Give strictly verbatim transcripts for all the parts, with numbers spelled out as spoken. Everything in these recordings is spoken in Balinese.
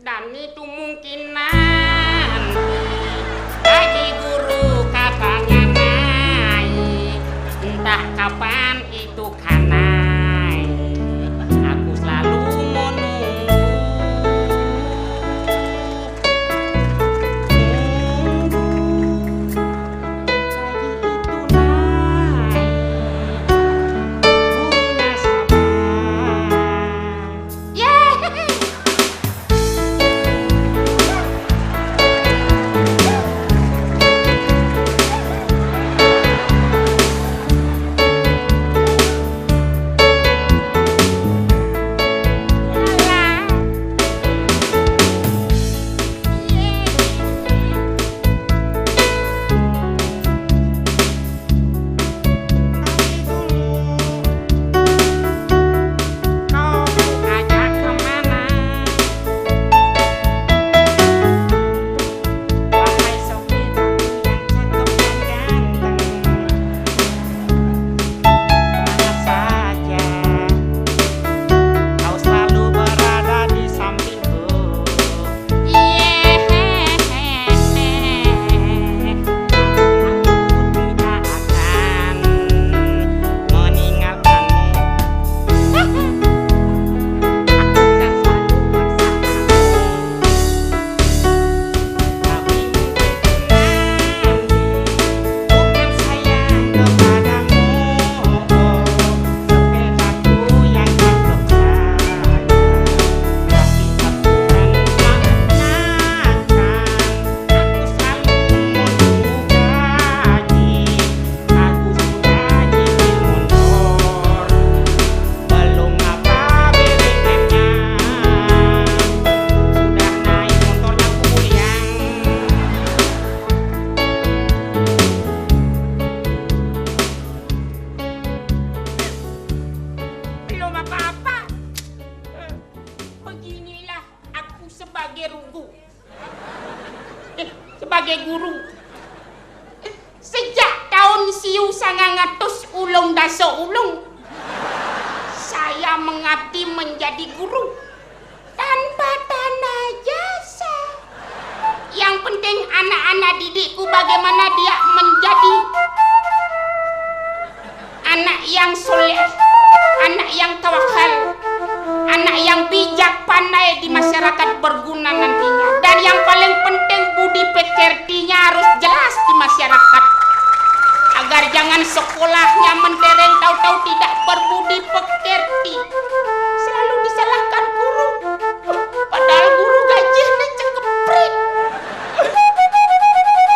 Dan itu mungkin nanti bagi guru katangan naik, entah kapan itu kanai. Aku selalu menunggu, nunggu. Bagi itu naik, gurunya sabar. Yeay. Belum apa-apa. Beginilah aku sebagai rugu. Eh, sebagai guru. Sejak tahun siu sangang atus ulung dasa ulung, saya mengabdi menjadi guru tanpa tanda jasa. Yang penting anak-anak didikku bagaimana dia menjadi anak yang soleh, anak yang tawakal, anak yang bijak pandai di masyarakat, berguna nantinya. Dan yang paling penting, budi pekertinya harus jelas di masyarakat, agar jangan sekolahnya mentereng, tahu-tahu tidak berbudi pekerti, selalu disalahkan guru. Padahal guru gajinya cekeprit.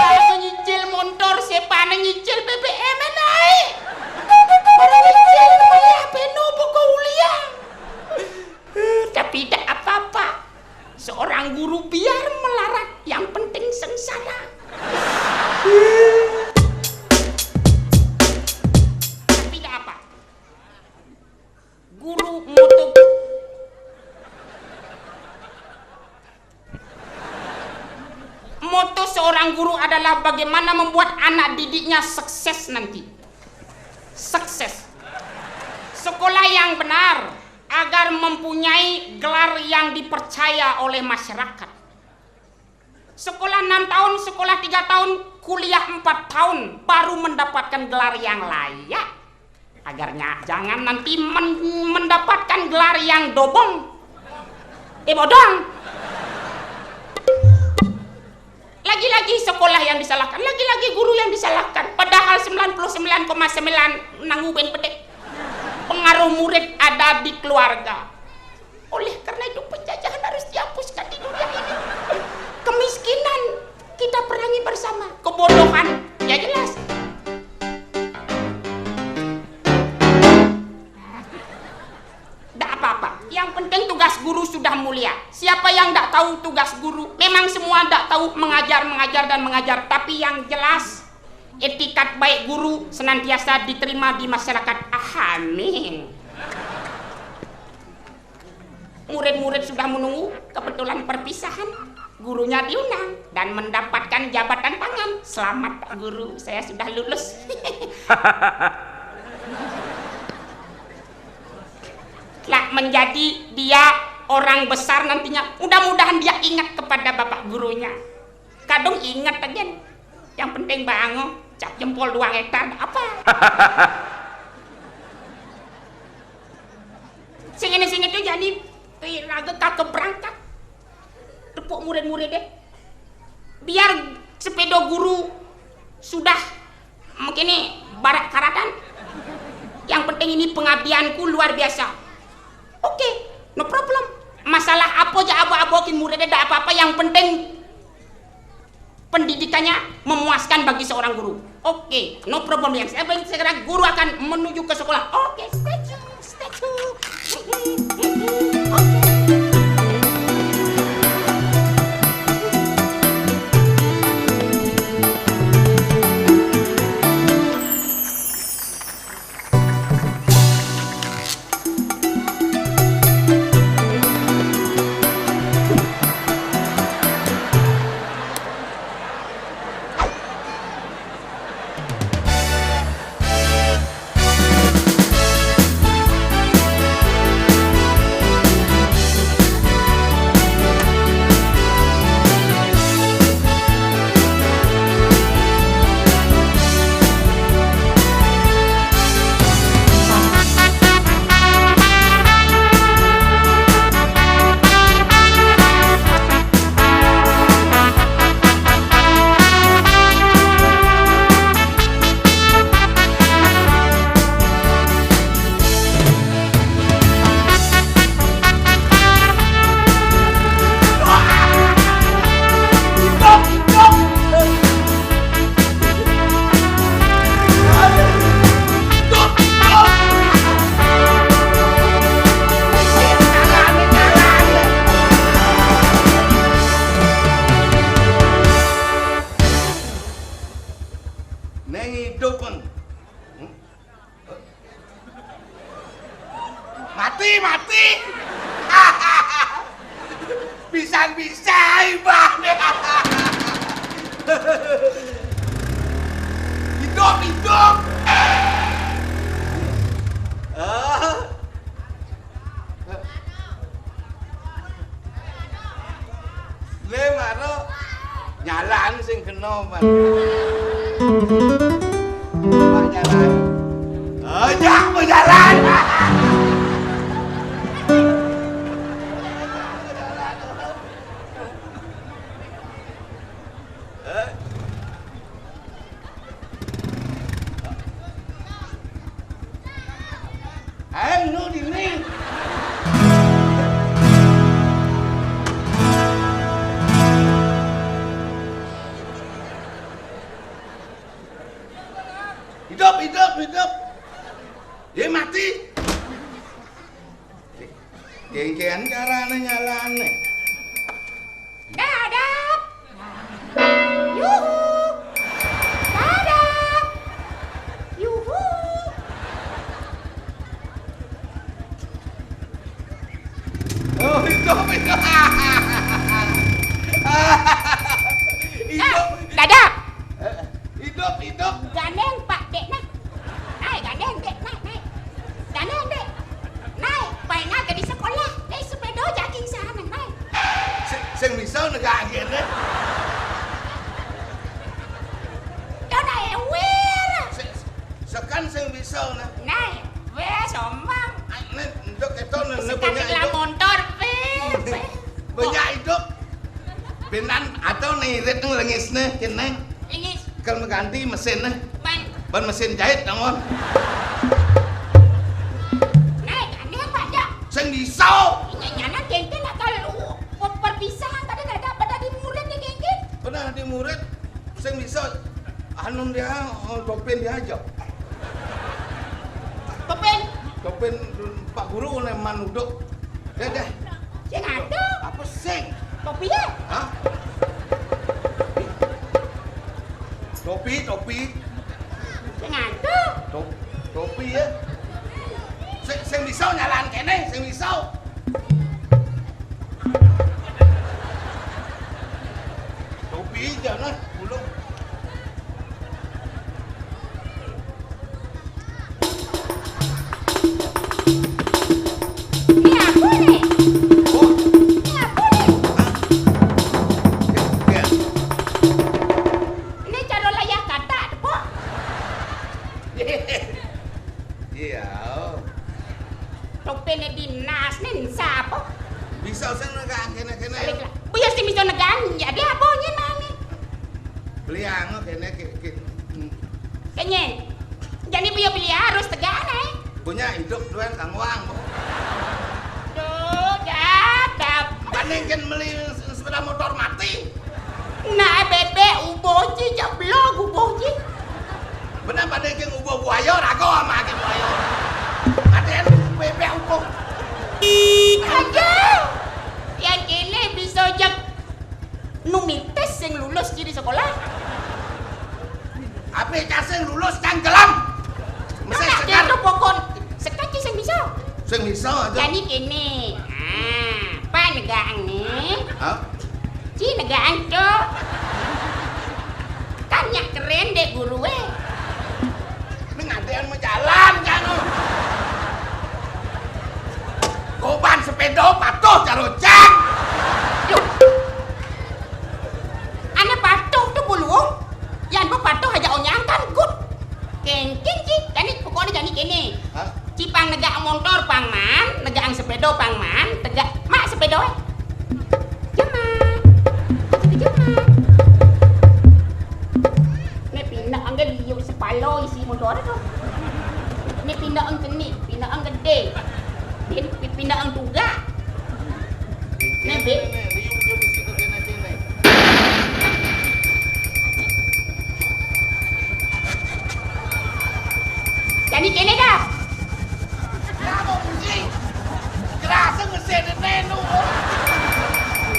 Pada nyicil montor, sepana nyicil B B M naik. Pada nyicil kuliah penuh buku kuliah. Tapi tidak apa-apa. Seorang guru biar melarat, yang penting sengsara. Tapi tidak apa. Guru moto, moto seorang guru adalah bagaimana membuat anak didiknya sukses nanti. Sukses. Sekolah yang benar agar mempunyai gelar yang dipercaya oleh masyarakat. Sekolah enam tahun, sekolah tiga tahun, kuliah empat tahun, baru mendapatkan gelar yang layak. Agarnya jangan nanti men- mendapatkan gelar yang dobong. Eh, bodong. Lagi-lagi sekolah yang disalahkan, lagi-lagi guru yang disalahkan. Padahal sembilan puluh sembilan koma sembilan nanggu ben pedek. Pengaruh murid ada di keluarga. Oleh karena itu, penjajahan harus dihapuskan di dunia ini. Kemiskinan kita perangi bersama. Kebodohan, ya jelas. Tidak apa-apa. Yang penting tugas guru sudah mulia. Siapa yang tidak tahu tugas guru? Memang semua tidak tahu, mengajar, mengajar, dan mengajar. Tapi yang jelas, etikat baik guru senantiasa diterima di masyarakat. Amin. Murid-murid sudah menunggu, kebetulan perpisahan, gurunya diundang dan mendapatkan jabatan tangan. Selamat, Pak Guru, saya sudah lulus. Lah, menjadi dia orang besar nantinya. Mudah-mudahan dia ingat kepada bapak gurunya. Kadung ingat aja. Yang penting bangun, cap jempol dua hektar, apa? Sing ini sing itu jadi, eh, raga kagak berangkat. Tepuk murid-murid deh. Biar sepeda guru sudah begini barak karatan. Yang penting ini pengabdianku luar biasa. Oke, no problem. Masalah apa aja abo-abokin muridnya, tidak apa-apa. Yang penting pendidikannya memuaskan bagi seorang guru. Oke, no problem. Yang saya segera guru akan menuju ke sekolah. Oke, stay tune, stay tune. Oke. Neng idup, Bang. Hmm? Mati, mati. Bisa-bisa, Bang. Hidup, hidup. Ah. Le maro nyalan sing kena, Pak. Pak nyalan. Aja berjalan. Eh? Ayo, nu dini. Hidup, hidup, hidup. Dia mati. Genggean carane nyalane. Dadap. Yuhu. Dadap. Yuhu. Oh, itu, itu. Itu. Ah, dadap. Eh, hidup, hidup. Gandeng, Pak, dek, nah. Ai, gandeng, dek, nah, nah. Gandeng, dek. Pindan atau nih irit nih lengisné kéné. Lengis. Kal maganti mesinné. Ban. Ban mesin jahit naon. Nah, ganti apa aja? Sing bisa. Nyana kéngkén akal lu. Perpisahan tadi ada pada di murid nih kéngkén. Pernah di murid sing bisa anu dia, oh, topin dia aja. Topin. Topin Pak Guru né manuduk. Deh, deh. Sing ada. Apa sing? Topi ya? Hah? Topi, topi. Sing ada. Top-, topi ya. Sing, sing bisa nyalan kéné, sing bisa. Topi aja nah, bulung. Ini apa nih? Oh. Ini apa nih? Hah? Ya, ya. Ini cara layah kata, Depok. Iya. Topéné dinas nih, sapa? Bisa sing negak kéné-kéné. Balik lah. Bu ya sing bisa negak, ya dia apa nyén mani? Beli anu kéné, ké-, ké-, hmm. Kayaknya. Jadi bu ya beli harus tegak, eh. Punya hidup doang kang wang. Duh, dap, dap. Bandingkan beli sepeda motor mati. Nah, bébék ubuh ci, jeblok ubuh ci. Bener pada geng ubuh buaya, raga sama geng buaya. Ada yang bébék ubuh. Aduh. Yang ini bisa jak nu mitis sing lulus jadi sekolah. Apa cah sing lulus cangkelam? Mesti nah, sekar. Itu pokok sekar ci sing bisa. Sing bisa aja. Jadi gini, ah, apa negak nih? Hah? Ci negaan, Cok. Kan nyak keren deh guru, eh. Ini ngantian mau jalan, kan, oh. Goban sepeda patuh, carocang. Loh. Ane patuh tuh, Bulung. Yan bu patuh aja onyang kan, kut. Kéngkén, ci. Jani pokokné jani kéné. Hah? Ci pang negak montor pang man, negak sepéda pang man, tegak mak sepéda. Jemak. Jemak. Né pinda angge liu sepalo isi montor to. Né pinda ang cenik, pinda ang gedé. Pin-, pinda ang tugak. Né, Bib. Jani kéné dah. Nggak mau bunyi. Kerasa mesin ini, nu.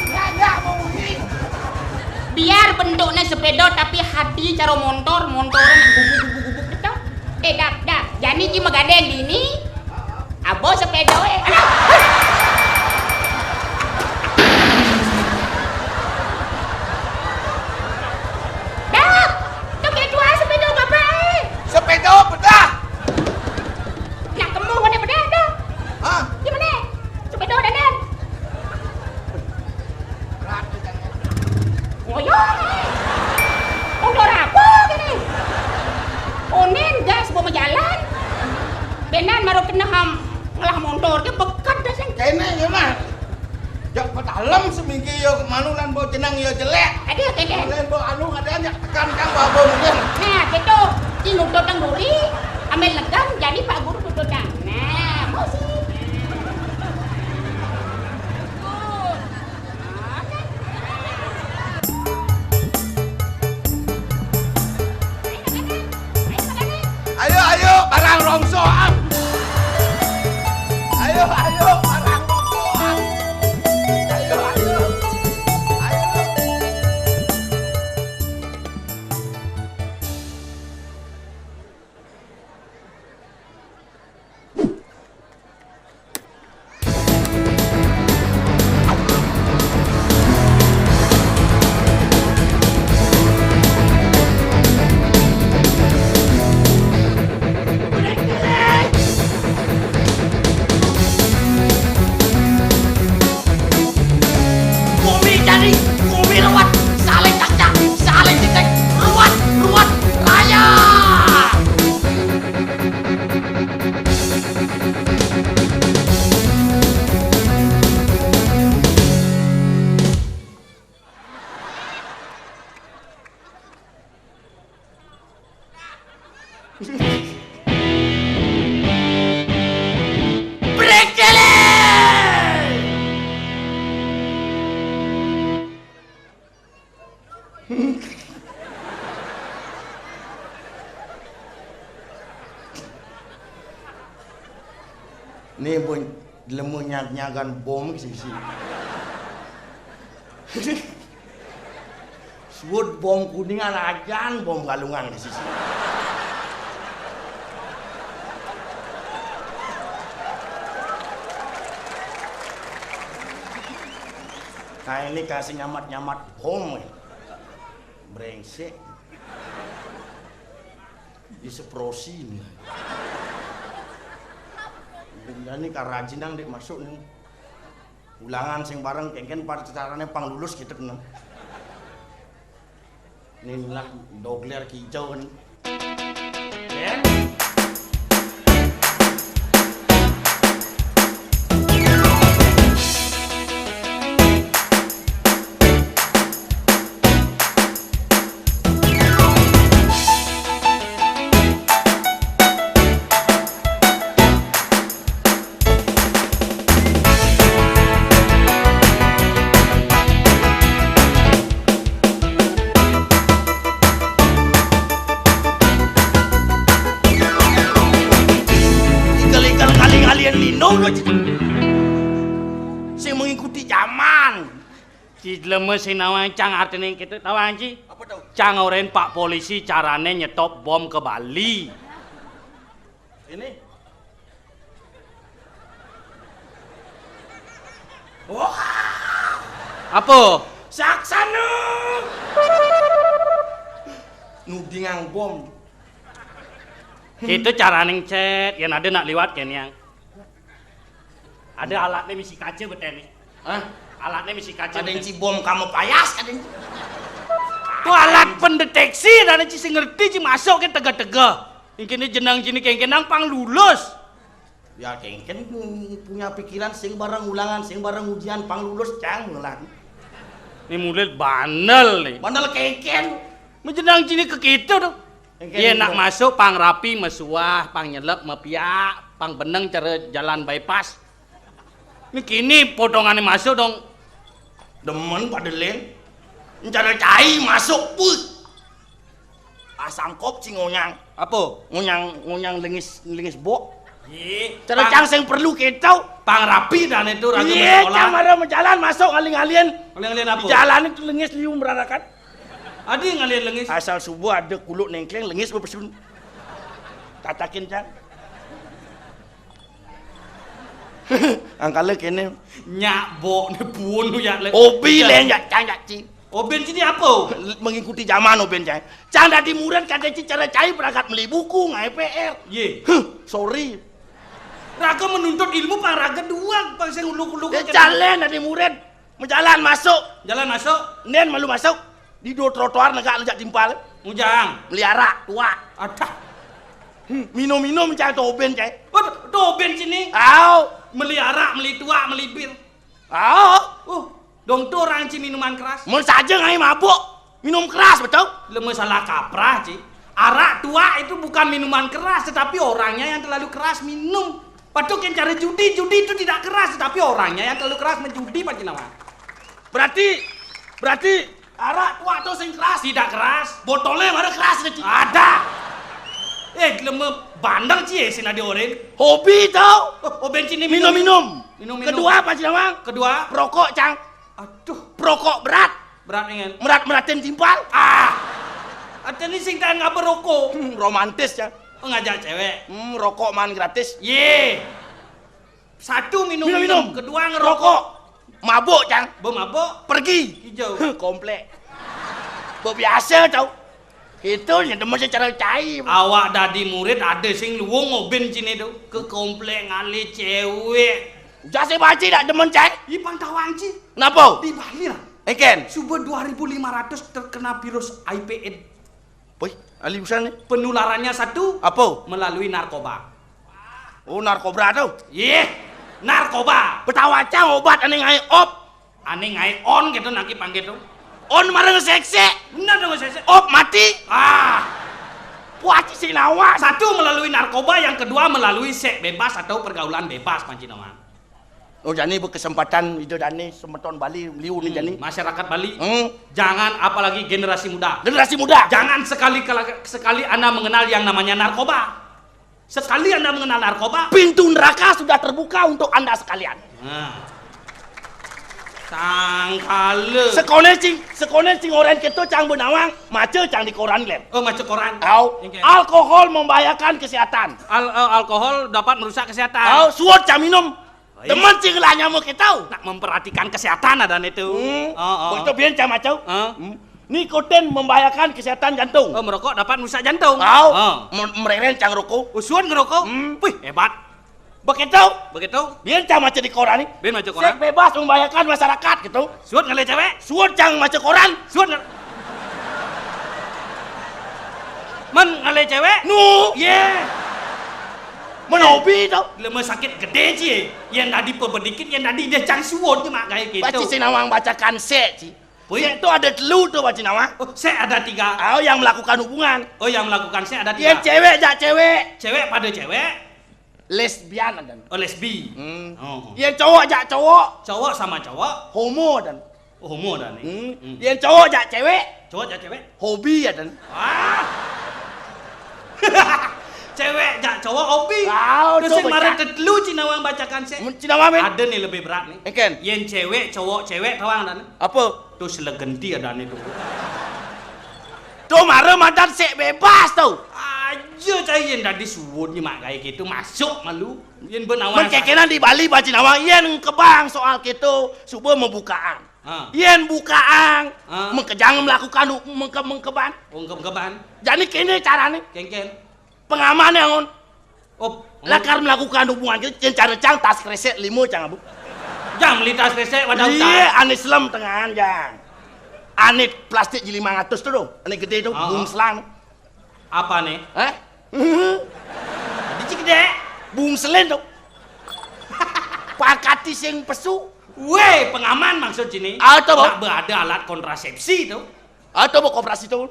Nggak, nggak mau bunyi. Biar bentuknya sepeda tapi hati cara montor, montoran gubuk-gubuk-gubuk gitu. Eh, dap, dap. Jani ci magadén dini. Abo sepéda, eh. Aduh. Dap, tuh kayak jual sepéda bapak, eh. Sepéda bedah. Nak kemu mana bedah tuh? Hah? Gimana? Sepéda dandan. Oh iya. Montor apa gini? Onen gas bawa jalan. Benan baru kena ham ngelah montor ke bekat dah sing. Kene ya mah. Jak petalem seminggu ya manu lan bawa jenang ya jelek. Ada kene. Lan bawa anu ada nyak tekan kang bawa bawa mungkin. Nah, gitu. Ci nutut nang duri, ambil legam jadi Pak Guru tututang. Nah, mau sih. Ayo, ayo, barang rongsoan. Ayo, ayo, barang rongsoan. Ayo, ayo. Ayo. Bumi jadi, bumi ruwet, saling cakcak, saling cicik, ruwet, ruwet, raya. Né bun lemu nyag-nyagan bom ke sisi. Suud bom Kuningan ajan bom Galungan ke sisi. Nah, ini kasih nyamat-nyamat bom, eh. Brengsek. Diseprosi nih. Bumnya nih karajin nang dek masuk nih. Ulangan sing bareng kengken pada carane pang lulus gitu kena. Inilah dogler kijau nih. Ya. Ikel-ikel ngalih-ngalihan lino lo, Ci. Sing mengikuti zaman. Ci, jlema sing nawang cang artine kitu tawang, Ci. Apa tau? Cang oren Pak Polisi carane nyetop bom ke Bali. Ini. Wah. Apa? Saksana. Nudingang bom. Itu carane cet, yen ada nak liwat kene yang. Ada alatnya misi kaca betene. Hah? Alatnya misi kaca. Ada yang cibom kamu payas, ada yang. Itu alat pendeteksi, ada ci sing ngerti ci masuk ke tega-tega. Yang kene jenang jini kengkenang pang lulus. Ya, kengken punya pikiran sing bareng ulangan, sing bareng ujian, pang lulus cang ulang. Ini murid bandel nih. Bandel kengken. Menjenang jini ke kita tuh. Iya, nak masuk pang rapi, mesuah, pang nyelep, mepiak, pang beneng cara jalan bypass. Ini kini potongannya masuk dong. Demen pada len. Cara cai masuk put. Asangkop ci ngonyang. Apa? Ngonyang, ngonyang lengis, lengis bok. Ih, cara cang sing perlu kita. Pang rapi dan itu raga. Iya, cang ada menjalan masuk ngalih-ngalian. Ngalih-ngalian apa? Di jalan itu lengis liu merarakan. Adi ngalih lengis. Asal subuh ada kuluk nengkleng lengis bepesun. Tatakin cang. Angkala kene. Nyak bok ne pun ya le. Obi le nyak cang nyak ci. Oben sini apa? Mengikuti zaman oben cang. Cang dadi murid kade ci cara cai berangkat meli buku ngai P R. Ye. Huh, sorry. Raga menuntut ilmu pang raga dua pang sing uluk-uluk. Cale dadi murid. Menjalan masuk. Jalan masuk. Nen malu masuk. Di dua trotoar negak lejak timpal. Mujang. Meli arak tuak. Adah. Hmm, minum-minum cai toben cai. Oh, toben sini. Au. Meli arak, meli tuak, meli bir. Au. Oh, dong tu orang ci minuman keras. Mun saja ngai mabuk. Minum keras betul. Lema salah kaprah ci. Arak tuak itu bukan minuman keras, tetapi orangnya yang terlalu keras minum. Patuk yang cara judi, judi itu tidak keras, tetapi orangnya yang terlalu keras menjudi, Pak Cinawan. Berarti, berarti arak tuak tu sing keras. Tidak keras. Botolnya mana keras ke ci? Ada. Eh, lema bandel ci eh, sing ada oren. Hobi tau. Oh, oben sini minum. Minum-minum. Minum-minum. Kedua, Pak Cinawan. Kedua. Perokok, cang. Aduh. Perokok berat. Berat ningen. Merat-meratin timpal. Ah. Ada ni sing tahan ngapa rokok. Hmm, romantis, cang. Ngajak cewek. Hmm, rokok man gratis. Ye. Satu minum-minum. Minum-minum. Kedua ngerokok. Mabuk, cang. Bemabuk. Pergi. Hijau. Huh, komplek. Bok biasa tau. Itu yang demen secara cai. Awak dadi murid ada sing luwung ngobin cine tu. Ke komplek ngalih cewek. Jase baci dak demen cai. Ih, pang tawang ci. Kenapa? Di Bali lah. Eken. Suba dua ribu lima ratus terkena virus I P N. Woi, ahli urusan ni. Penularannya satu. Apa? Melalui narkoba. Oh, narkobra tu. Yeh, narkoba. Betawa cang obat ane ngai op. Ane ngai on gitu naki pangge tu. On marang seksek. Benar dong seksek. Op mati. Ah. Puaci sinawa. Satu melalui narkoba, yang kedua melalui seks bebas atau pergaulan bebas, Panji Nawan. Oh, jani berkesempatan ida dani semeton Bali liu ni jani. Masyarakat Bali, hmm, jangan, apalagi generasi muda. Generasi muda. Jangan sekali sekali anda mengenal yang namanya narkoba. Sekali Anda mengenal narkoba, pintu neraka sudah terbuka untuk Anda sekalian. Nah. Sangkala. Sekoné sing, sekoné sing orén kéto cang bé nawang, maca cang di koran, Glén. Oh, maca koran. Au, alkohol membahayakan kesehatan. Al-, eh, alkohol dapat merusak kesehatan. Au, suud cang minum. Baik. Demen sing ngelah nyama kéto. Nak memperhatikan kesehatan adané to. Hmm. Oh, oh. Begitu biyen cang maca. Hah? Hmm. Nikotin membahayakan kesehatan jantung. Oh, merokok dapat merusak jantung. Au. Oh. Mer-, mererén cang rokok. Oh, suud ngerokok. Hmm. Wih, hebat. Begitu. Begitu. Biyen cang maca di koran né. Biyen maca koran. Seks bebas membahayakan masyarakat kéto. Suud ngalih cewek. Suud cang maca koran. Suud ngal-, men ngalih cewek. Nu. Yé. Men hobi to. Lema sakit gedé ci. Yén dadi pebedikin, yén dadi deh cang suud ci mak gaé kéto. Baci sing nawang bacakan seks ci. Seks to ada telu to, baci nawang. Oh, seks ada tiga. Oh, yang melakukan hubungan. Oh, yang melakukan seks ada tiga. Yén cewek jak cewek. Cewek pada cewek. Lesbian adané. Oh, lesbi. Hmm. Oh. Yén cowok jak cowok. Cowok sama cowok. Homo adané. Oh, homo adané. Hmm. Hmm. Yén cowok jak cewek. Cowok jak cewek. Hobi adané. Ah. Cewek jak cowok hobi. Ah, terus sing mara tetelu ci nawang bacakan seks. Ci nawang, men. Ada nih lebih berat nih. Engkén. Yén cewek, cowok, cewek tawang adané. Apa? To selegenti adané to. To mara madan seks bebas to. Aja cai yén dadi suud ci mak gaé kéto masuk malu. Yén bé nawang. Men kékénan di Bali baci nawang yén ngkebang soal kéto suba membukaan. Ha. Yén bukaan, ha, mengkejang melakukan hu-, mengke-, mengkeban. Oh, mengkeban. Jani kéné carané. Kénkén. Pengamané angon. Oh, lakar melakukan hubungan kéto, cén cara cang tas kresek lima cang abu. Jang meli tas kresek wadah utang. Iya, ané selem tengahan, jang. Ané plastik ji limang atus to, do. Ané gedé to, ah, bungselan. Apa né? Hah? Dadi ci gedé. Bungselin to. Pakati sing pesu. Wéh, pengaman maksud ci né. Ah, to, Bo. Nak bé ada alat kontrasepsi to. Atau mau koperasi to?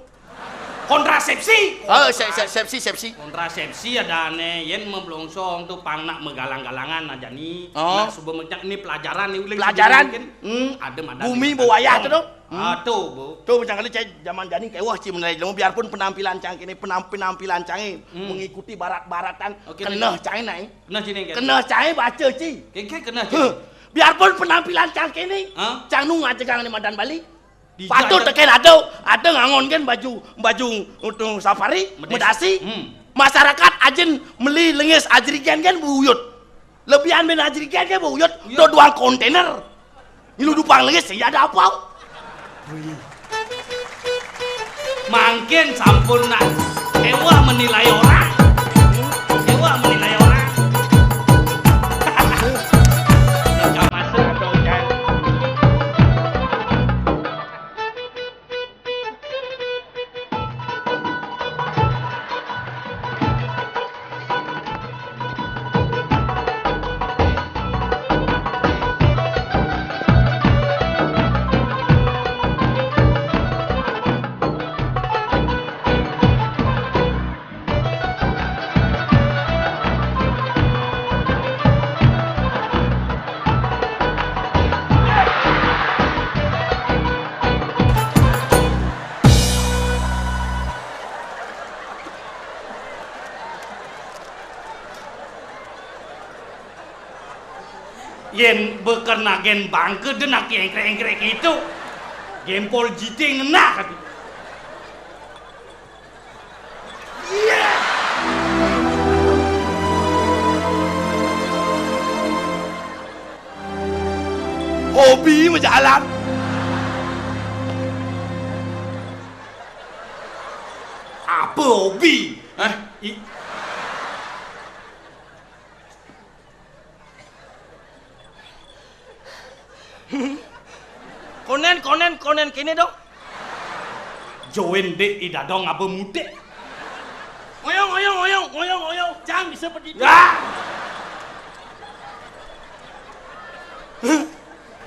Kontrasepsi. Oh, se-, se-, sepsi, sepsi. Kontrasepsi adané yén mablongsong to pang nak magalang-galangan aja né. Oh. Nak suba mejak né pelajaran né uling. Pelajaran? Mungkin hmm. Ada madan. Bumi bawayah to, to? Hmm. Ah, to, Bo. To, misalkan cai zaman jani kéweh ci menawi lemu, biarpun penampilan cang kéné, penam-, penampilan cangé hmm. Mengikuti barat-baratan. Oke, keneh cangé naé. Keneh ci né, kan? Keneh cangé baca ci. Kénkén keneh ci. Huh. Biarpun penampilan cang kéné, hah? Cang nu ngajegang né madan Bali. Patut tekén ada, ada ngangon kan baju, baju untuk safari, medasi. Medasi. Hmm. Masyarakat ajin meli lengis ajrigen kan buyut. Lebihan ben ajrigen kan buyut, uyut. To duang kontainer. Ngilu dupang lengis, ya ada apa? Mangkin sampun nak éwah menilai orang. Éwah menilai orang. Enggak masuk dong, Jang. Yén beker nagén bangké dén aki éngkrék-éngkrék itu. Gémpol jité ngenah kati. Hobi majalan. Apa hobi? Hah? I- Konén, konén, konén kéné dong. Join dek i dadong aba mudik. Ngoyong, ngoyong, ngoyong, ngoyong, ngoyong. Cang bisa pedidi. Ya.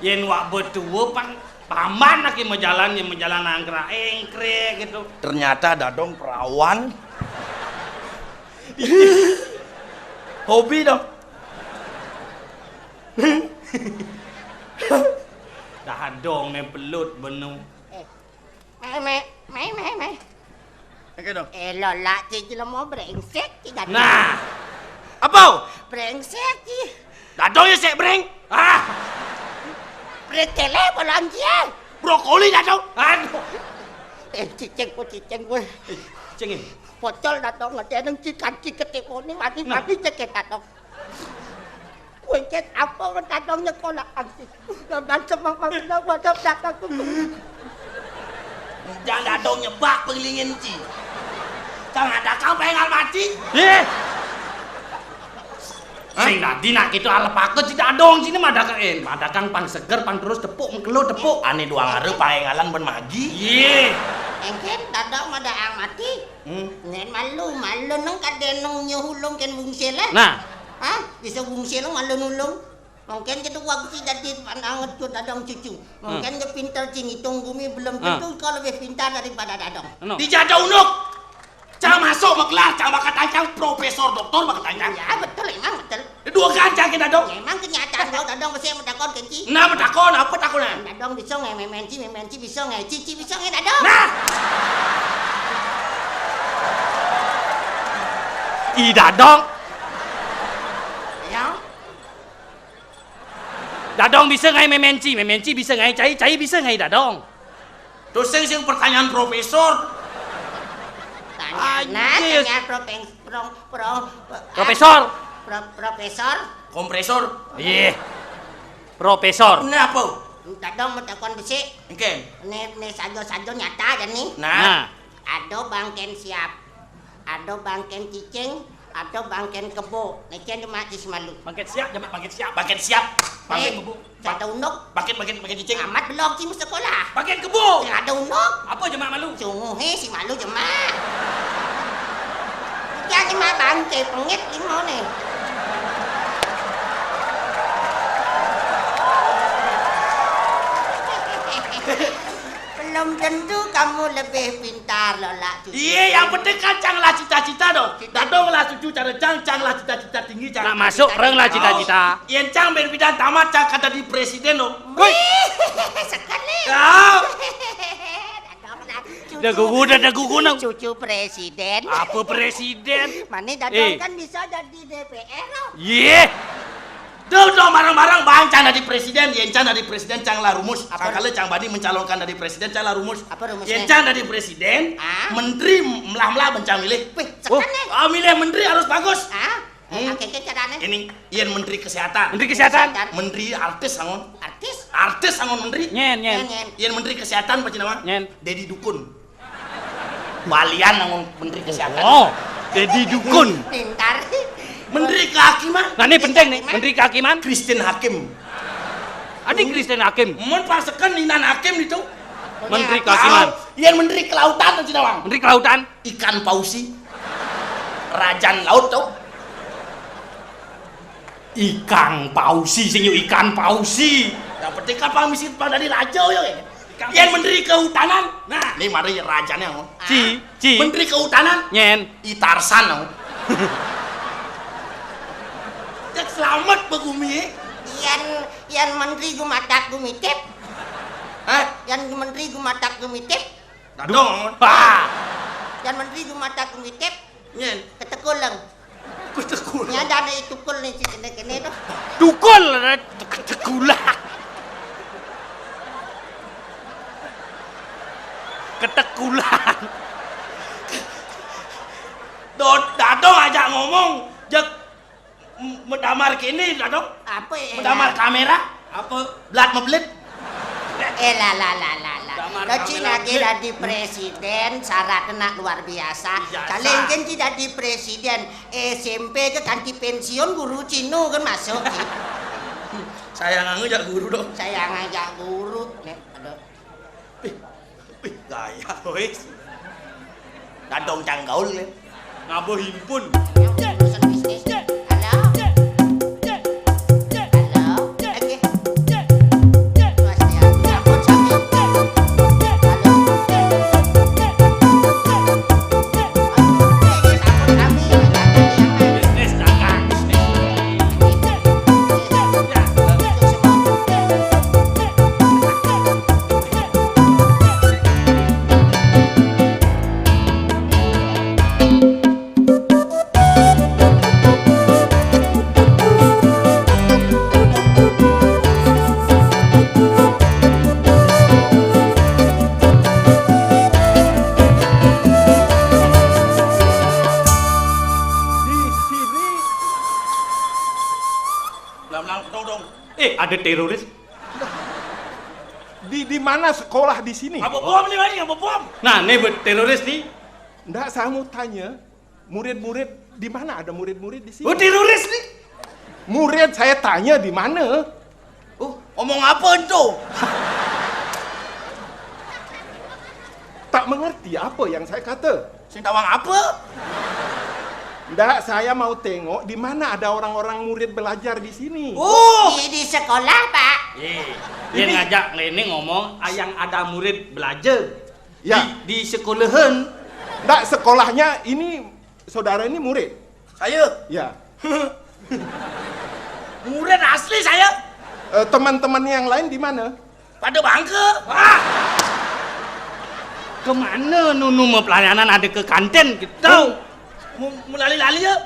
Yén wak betua pang paman lagi majalan, yén majalan angkra éngkrék gitu. Ternyata dadong perawan. Hobi dong. Dah dong né belut benu. Eh, mé, mé, mé, mé, mé. Oké dong. Eh, lo lak ci jelema brengsek, ci jani. Nah. Apa? Brengsek, Ci. Dadong ya sik breng. Ah. Bretele bolon, Ci. Brokoli dadong. Aduh. Eh, cicing ku, cicing ku. Eh, cicing ini. Pocol dadong, ngedeneng cikan cikete koni, mati, mati ceket dadong. Kuencet apa dadong nyekolah, Ci. Dan semang mangkena wadap dadong ku. Jangan dadong nyebak pengelingin, Ci. Kang ada kang pengal mati. Eh. Sing dadi nak kitu alepake Ci Dadong, sini madakaken. Madakang pang seger, pang terus tepuk, mengkelo tepuk. Ane duang are paengalan ben magi. Iye. Engken dadong madakang mati. Hmm. Ngen malu, malu neng kadeneng nyuhulung ken wungsil, eh? Nah. Hah? Bisa wungsil malu nulung. Mungkin kita waktu si dadi pananget tuh dadong cucu. Mungkin dia pintar ci ngitung gumi belum tentu kau lebih pintar daripada dadong. Eno. Dijada unuk. Cang masuk magelar, cang bakal tancang profesor doktor bakal tancang. Ya, betul, emang betul. Dua gancang kita dong. Ya, emang kenyataan kau dadong pasti yang menakon kenci. Nah, menakon, apa takonan? Dadong bisa ngai memenci, memenci bisa ngai cici, bisa ngai dadong. Nah. Ih, dadong. Ya. Dadong bisa ngai memenci, memenci bisa ngai cai, cai bisa ngai dadong. Tuh sing, sing pertanyaan profesor. Tanya, nah, anjir. Tanya profes-, pro-, pro-, pro-, Profesor. Pro-, profesor. Kompresor. Iya. Profesor. Ini apa? Dadong mau takon besi. Engken. Ini, ini sajo-sajo nyata aja nih. Nah. Nah. Ado bangken siap. Ado bangken cicing, ado bangken kebo. Neken cuma cis malu. Bangken siap, jamak bangken siap. Bangken siap. Bangken kebo. Kata unuk. Bangken, bangken, bangken cicing. Amat belum ci sekolah. Bangken kebo. Sing ada unuk. Apa jamak malu? Sunguhe si malu jamak. Iki cuma bangke pengit limone. Belum tentu kamu lebih pintar loh, Lak Cucu. Iya, yang penting kan cang lah cita-cita dong. Dadong lah cucu cara cang, cang lah cita-cita tinggi, cang. Nak masuk reng lah cita-cita. Yen cang ben pidan tamat, cang kata di presiden dong. Wih, sekali. Ya. Dadong lah cucu. Dah gugu, dah, dah gugu, nang. Cucu presiden. Apa presiden? Mane dadong kan bisa jadi D P R loh. Iya. Duh, duh, marang-marang bang, cang dadi presiden, yen cang dadi presiden, cang lah rumus. Apa? Kang kale cang bani mencalonkan dadi presiden, cang lah rumus. Apa rumusnya? Yen cang dadi presiden, menteri melah-melah ben cang milih. Wih, sekan nih. Ah, milih menteri harus bagus. Ah, eh, ini, oke, oke, carane. Ini, yen menteri kesehatan. Menteri kesehatan. Menteri artis, sangon. Artis? Artis, sangon menteri. Nyen, nyen. Nyen, nyen. Yen menteri kesehatan, apa nama? Nyen. Dedi Dukun. Balian nang menteri kesehatan. Oh, Dedi Dukun. Pintar. Menteri kehakiman. Nah, ini penting nih, menteri kehakiman. Kristen Hakim. Adi Kristen Hakim. Mun pasekan Ninan Hakim itu. Menteri kehakiman. Yang menteri kelautan tuh, Cinawang. Menteri kelautan. Ikan pausi. Rajan laut tuh. Ikang pausi, sing yo ikan pausi. Yang penting kan pang misi pang dadi raja yo. Yang menteri kehutanan. Nah, ini mari rajane. Ci, ci. Menteri kehutanan. Nyen. I Tarsan. Cek selamat begumi. Yang, yang menteri gumatak gumitip. Hah? Yang menteri gumatak gumitip. Dadong. Wah. Yang menteri gumatak gumitip. Nyen. Ketekuleng. Ketekuleng. Nya dane tukul nih, ci kene-kene tuh. Tukul, ketekuleng. Ketekuleng. Dot, dadong ajak ngomong, jek m-, medamar kene, dadong. Apa ya? Medamar kamera. Apa? Blat meblit. Eh, lah, lah, lah, lah, lah. Lo cina kira di presiden, syarat nak luar biasa. Kalau kan tidak di presiden, S M P ke ganti pensiun guru Cino kan masuk, Ci. Saya nganggo jak guru dong. Saya ngajak guru. Nek, aduh. Wih, wih, gaya, wis. Dadong canggaul, ya. Ngabo himpun. Urusan bisnis. Halo. Halo. Oke. Mas, ya. Ampun, Sami. Halo. Ampun, kami. Bisnis dagang. Dalam, dalam, dong, dong. Eh, ada teroris. Di, di mana sekolah di sini? Apa bom ni, Mani? Apa bom? Nah, ni ber-, teroris ni. Ndak, saya mau tanya, murid-murid, di mana ada murid-murid di sini? Oh, teroris ni. Murid saya tanya di mana? Oh, ngomong apa tu? Tak mengerti apa yang saya kata. Sing tawang apa? Ndak, saya mau tengok di mana ada orang-orang murid belajar di sini. Oh, di, di sekolah, Pak. Eh, dia ini ngajak ngeliling ngomong, ah, yang ada murid belajar. Ya. Di, di sekolahan. Ndak, sekolahnya ini, saudara ini murid? Saya? Ya. Murid asli saya. Eh, teman-teman yang lain di mana? Pada bangka. Ah! Ke mana nunu mau pelayanan ada ke kantin kita? Oh, mu-, mulali-lali ya?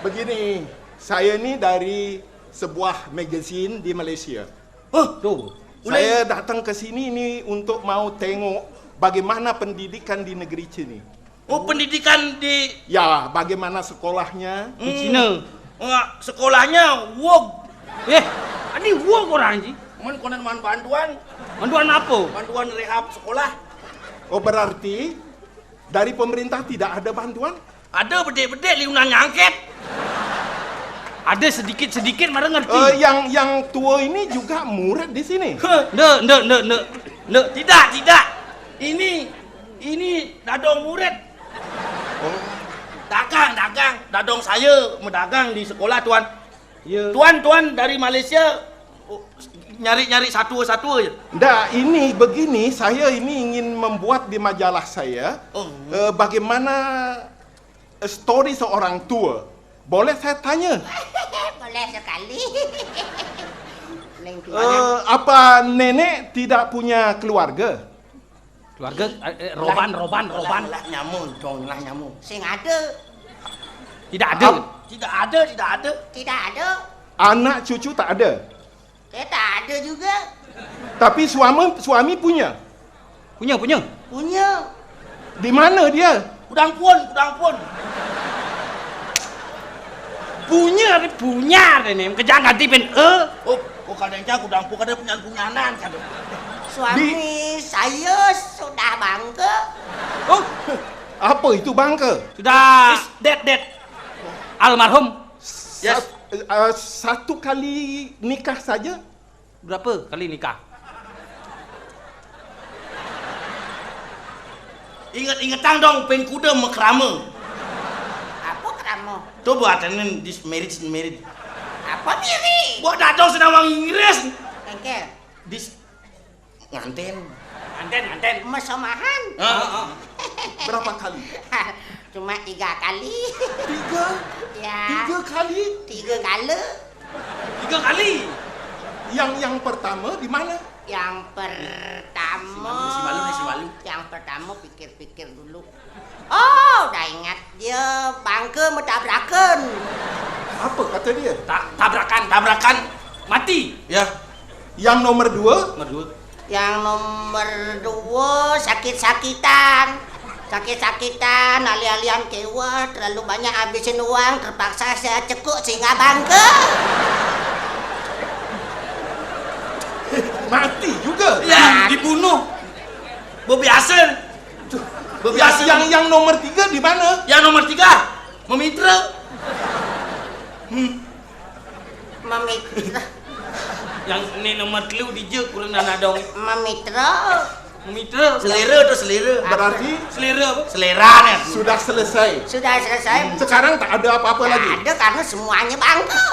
Begini, saya ni dari sebuah magazine di Malaysia. Huh? Tu. Saya datang ke sini ni untuk mau tengok bagaimana pendidikan di negeri sini. Oh, pendidikan di... Ya, bagaimana sekolahnya? Di Cina. Enggak, sekolahnya wog. Eh, ini wog orang ji. Man konon man bantuan. Bantuan apa? Bantuan rehab sekolah. Oh, berarti dari pemerintah tidak ada bantuan? Ada bedik-bedik liunan nyangkit. Ada sedikit-sedikit mara ngerti. Eh, yang, yang tua ini juga murid di sini? Ndak, ndak, ndak, ndak. Ndak. Tidak, tidak. Ini, ini dadong murid. Oh. Dagang, dagang. Dadong saya medagang di sekolah, Tuan. Ya. Tuan, Tuan dari Malaysia, oh, nyari-nyari satu-satu aja. Ndak, ini begini, saya ini ingin membuat di majalah saya, oh, eh, bagaimana, eh, story seorang tua. Boleh saya tanya? Boleh sekali. Neng tuan. Eh, apa nenek tidak punya keluarga? Keluarga, eh, eh, roban, roban, roban. Lah, lah nyamu, dong, lah nyamu. Sing ada. Tidak ada. Ap- Tidak ada, tidak ada. Tidak ada. Anak cucu tak ada? Eh, tak ada juga. Tapi suami, suami punya? Punya, punya. Punya. Di mana dia? Kudang pun, kudang pun. Punya, punya ni. Kerja ganti pen e. Oh, oh, kadang-kadang kudang pun, kadang punya-punyanan, kadang. Suami saya sudah bangka. Oh, apa itu bangka? Sudah dead, dead. Almarhum. Yes. Sat-, eh, satu kali nikah saja? Berapa kali nikah? Ingat-ingatang dong, pengkuda mekrama. Apa krama? Tu buatan this marriage, married. Apa miri? Buat datang senawang Inggris. Engke. This nganten. Nganten, nganten. Mesemahan. Heeh. Berapa kali? Cuma tiga kali. Tiga? Ya. Tiga kali? Tiga kali. Tiga kali. Yang, yang pertama di mana? Yang pertama. Si malu, si malu, si malu. Yang pertama pikir-pikir dulu. Oh, udah ingat. Dia bangka metabrakan. Apa kata dia? Ta-, tabrakan, tabrakan. Mati. Ya. Yang nomor dua? Nomor dua. Yang nomor dua, sakit-sakitan. Sakit-sakitan, alih-alihan keweh, terlalu banyak habisin uang, terpaksa saya cekuk sehingga bangka. Mati juga? Ya, dibunuh. Bebiasa. Bebiasa. Yang, yang, yang nomor tiga di mana? Yang nomor tiga, memitra. Hmm. Mamit. Yang ni nomor telu dija kurang anak dong. Mamitra. Mamitra. Selera tu selera. Berarti selera apa? Selera ni. Sudah selesai. Sudah selesai. Hmm. Sekarang tak ada apa-apa lagi. Tak ada karena semuanya bangka.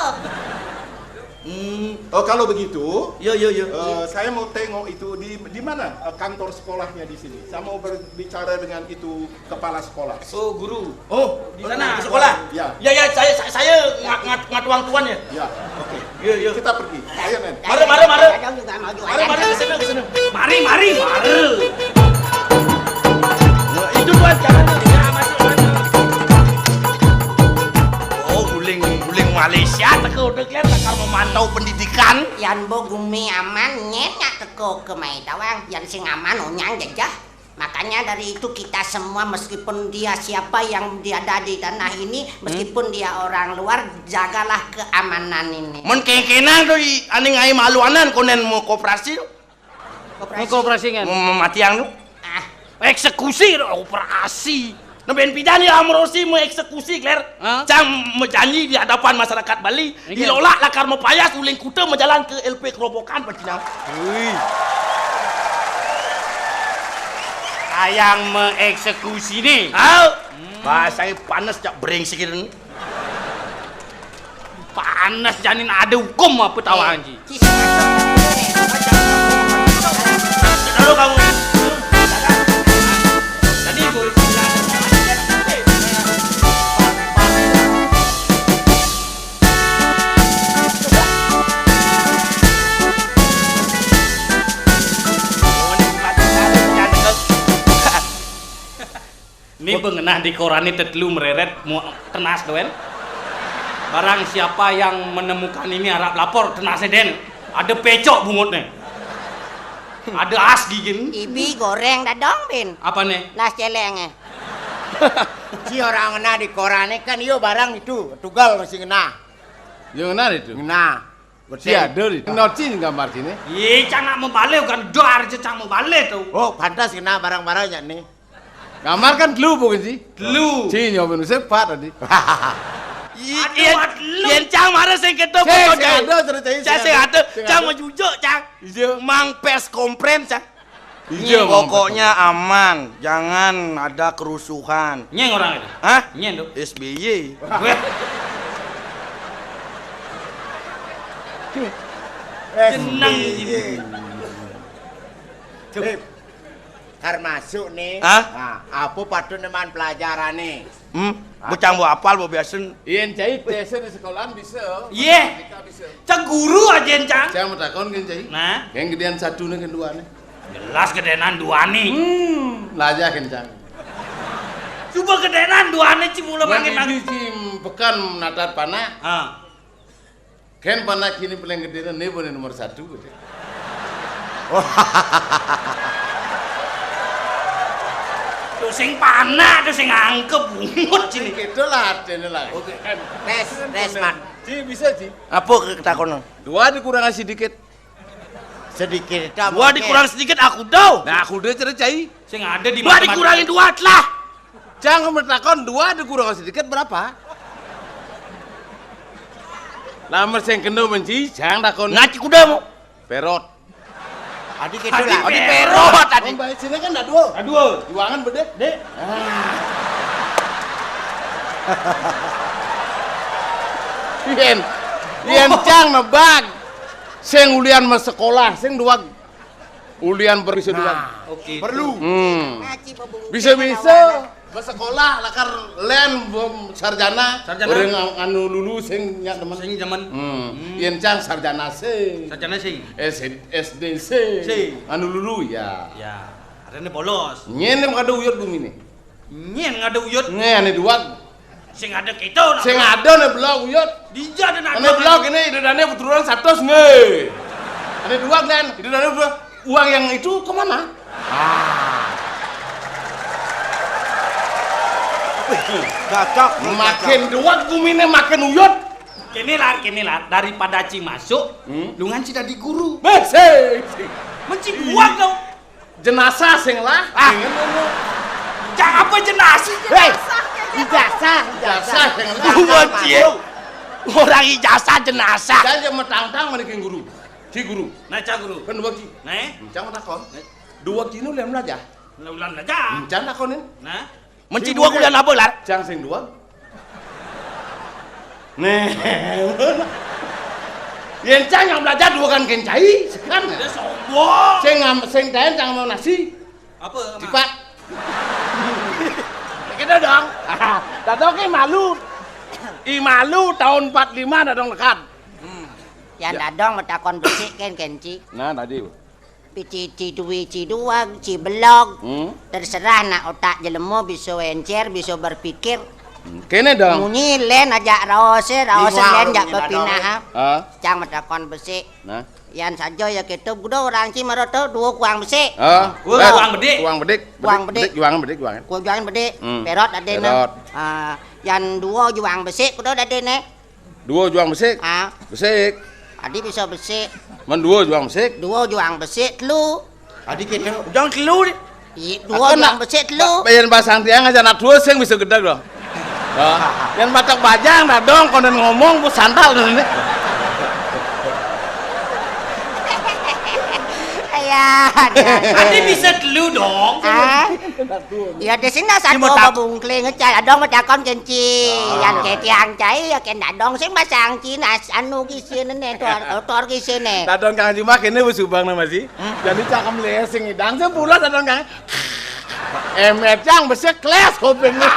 Hmm. Oh, kalau begitu, ya, ya, ya, eh, saya mau tengok itu di, di mana, eh, kantor sekolahnya di sini. Saya mau berbicara dengan itu kepala sekolah. Oh, guru. Oh, di sana. Di sekolah? Ya. Ya, ya, saya, saya, saya nga-, ngat-, ngatuang tuan ya. Ya, oke. Ya, ya. Kita pergi. Ayo, Nen. Mari, mari, mari. Mari, mari, ke sana, ke sana. Mari, mari, mari. Ya, itu tuan, jangan. Ya, masuk, masuk. Oh, guling, guling Malaysia, teka udah kelihatan kalau memantau pendidikan. Yan bo gumi aman, nyen nyak teko ke mai tawang. Yan sing aman, onyang jejah. Makanya dari itu kita semua, meskipun dia siapa yang dia ada di tanah ini, hmm? Meskipun dia orang luar, jagalah keamanan ini. Mun kéngkénang to i-, ané ngaé maluanan kondén mau koperasi to. Koperasi. Mau koperasi kan? Mau, mau matiang to. Ah. Eksekusi to, operasi. Nembén pidan ya Amrosi mau eksekusi, Kler. Hah? Cang mau janji di hadapan masyarakat Bali, iya. Ilolak lakar mau payas uling kuta mau jalan ke L P Kerobokan, pacinang. Wih. Ayang mau eksekusi nih. Hah? Hmm. Bahasa panas cak brengsek ini. Panas janin ada hukum apa tawang ji. Lalu kamu. Tadi gua bilang. Ini bengenah di koran ini tetelu mereret, mu-, tenas doén. Barang siapa yang menemukan ini harap lapor, tenas dén. Ada pecok bungutnya. Ada as gigin. Ibi goreng dadong, Bin. Apa nih? Las celengnya. Si orang ngena di koran ini kan, iyo barang itu, tugal masih ngena. Yo ngena itu. Ngena. Si ada di. Noci gambar sini. Iya, cang nak mau balik, bukan doar aja cang mau balik tuh. Oh, pantas kena barang-barangnya nih. Gambar kan telu bukan sih? Telu. Sing nyobain sepat tadi. Aduh, aduh. Yén cang marah sing kéto. Sing ada cerita ini. Sing ada. Cang mau jujuk, cang. Iya. Mang pes kompren, cang. Iya, pokoknya aman, jangan ada kerusuhan. Nyén orang itu? Hah? Nyén tuh. S B Y. Weh. Jeneng. S B Y. Tuh. Eh, kar masuk nih. Hah? Nah, apa patut neman pelajaran nih? Hmm? Bocang mau apal, mau biasen. Yén cai biasa di sekolahan bisa. Iya. Matematika bisa. Cang guru aja, cang. Cang mau takon kan cai? Nah. Yang gedean satu nih, kedua nih. Jelas gedénan dua nih. Hmm, lajah kencang. Coba gedénan dua nih, cimula mangin. Yang cim pekan natat panak. Ah. Kén panak kini paling gedé né, né boleh nomor satu gitu. Tuh sing panak, tuh sing angkep bungut sini. Gitu lah artinya lah. Oke. Tes, tes, Mat. Ci, bisa, Ci. Apa ketakonan? Dua dikurang sedikit. Sedikit itu apa? Dua dikurang sedikit aku tahu. Nah, aku udah cerita cai. Sing ada di dua matematika. Dikurangin dua lah. Cang bertakon dua dikurang sedikit berapa? Lamun sing kena benci, cang takon. Ngaci kuda mau. Perot. Adi gitu lah. Adi perot tadi. Baik sini kan ada dua. Ada dua. Juangan beda. Dek. Ah. Yén, yén cang nebak. Sing ulian mau sekolah, sing dua ulian bisa dua. Nah, oke. Perlu. Hmm. Bisa-bisa bersekolah lakar lén bom sarjana. Sarjana. Orang anu lulu sing nyak demen. Sing demen. Hmm. Hmm. Yén cang sarjana sing. Sarjana sing. S-, S D sing. Sing. Anu lulu ya. Ya. Ada nih bolos. Nyén kada uyut bumi nih. Nyén ngada uyut. Né ané duwag. Sing ada kita. Sing ada né belag uyut. Dija ada. Ané belag ini idadané keturunan satus nggih. Ané duwag kan idadané uang yang itu kemana? Ah. Cocok. Makin duwag guminé makin uyut. Kini lar, kini lar, daripada ci masuk, hmm? Lungan ci dadi guru. Besi. Menci duwag dong. Jenazah sing lah. Ah. Jangan apa jenazah? Hei, ijazah, ijazah sing lah. Buat dia. Orang ijazah jenazah. Jangan dia metang-tang mana guru. Si guru. Nah, cang guru. Kan dua ki. Nah. Cang takon. Dua ki nu lem aja. Ulan aja. Cang takonin. Nah. Menci dua kuliah apa, Lar? Cang sing dua. Nih. Yén cang yang belajar dua kan kencai, kan? Dia sombong. Sing ngam-, sing taén cang mau nasi. Apa? Tipat. Kita dong. Dadong ki malu. I malu tahun empat lima dadong dekat. Hmm. Yang dadong metakon besik kan kenci. Nah, tadi. Pici, ci duwi, ci duwag, ci belog. Hmm? Terserah nak otak jelema bisa encer, bisa berpikir. Kéné dong. Munyi lén ajak raosé, raosé lén jak bepinah. Ah. Cang matakon besik. Nah. Yan saja ya kéto, buda orang ci mara to dua kuang besik. Ah. Dua kuang bedik. Kuang bedik. Kuang bedik. Bedik, juangan bedik, juangan. Kuang juangan bedik. Hmm. Pérot adéna. Pérot. Ah, yan dua juang besik kuda adéna. Dua juang besik. Ah. Besik. Adi bisa besik. Men dua juang besik. Dua juang besik telu. Adi kéto. Juang telu. Ih, dua juang besik telu. Ba-, yén basang tiang aja anak dua sing bisa gedeg loh. Ya. Yén matak bajang dadong konden ngomong bu santal ini. Ya. Adi bisa telu dong. Ah. Ya di sini satu babungkling cai adong matakon kenci. Ah. Yan ketiang cai ya kén dadong sing basang ci nas anu gisiné né tor, tor gisiné. Dadong Kang Jumah kéné wis ubang nama sih. Hmm? Jadi cakam lésing idang sing pulas dadong Kang. Emet cang besik klés kupingné.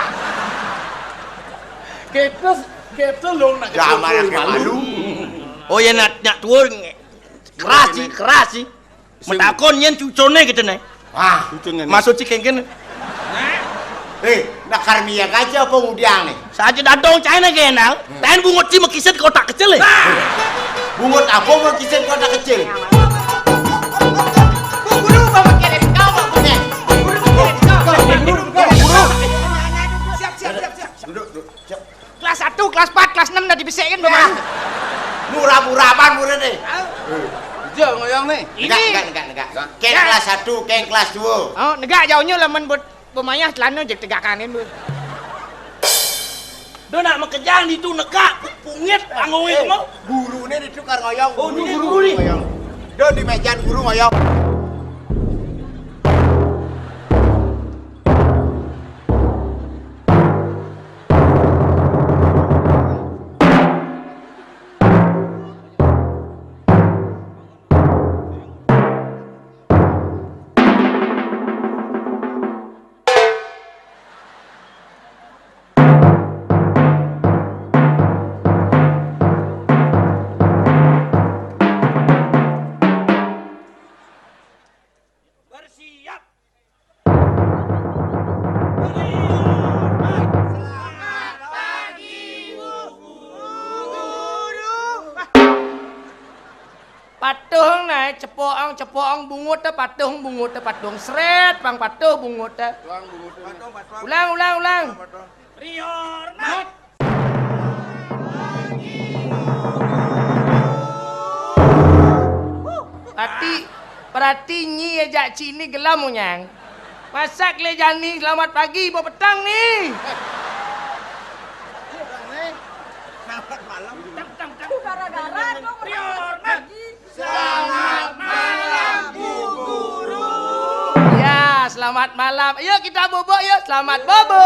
Kéto, kéto lho nak jaman malu. Oh ya nak, nak tuur. Keras sih, keras sih. Matakon yén cucuné kéto né. Wah, cucuné né. Maksud ci kéngkén. Eh, nak karmia aja apa ngudiang né? Saja dadong cai né kénal. Hmm. Taén bungut ci makisid kotak kecil é. Bungut apa makisid kotak kecil? Bu guru, Bapak kirim kau, Bapak. Guru, kirim kau. Guru, guru, guru. Siap, siap, siap, siap. Duduk, duduk. Siap. Kelas satu, kelas empat, kelas enam dah dibisikin, Bang. Murah-murahan murid né. Ija ngoyong né. Ini. Enggak, enggak, enggak, enggak. Kén kelas satu, kén kelas dua. Oh, negak jauhnya lamun buat pemayah celana jeg tegakan ini. Duh nak makejang ditu negak pungit panggung itu mau. Guruné ditu kar ngoyong. Oh, ini guru né. Ngoyong. Duh di méja guru ngoyong. Bersiap. Selamat pagi, Bu Guru. Patuh naé, cepoang, cepoang, bungut té patuh, bungut té patuh. Srét, pang patuh bungut té. Ulang, ulang, ulang. Rihormat. Ati, perati nyi ajak ci né gelem unyang. Masak lé jani selamat pagi, bo petang né. Selamat malam. Gara-gara dong. Selamat malam, Bu Guru. Ya, selamat malam. Yuk kita bubuk yuk, selamat bubuk.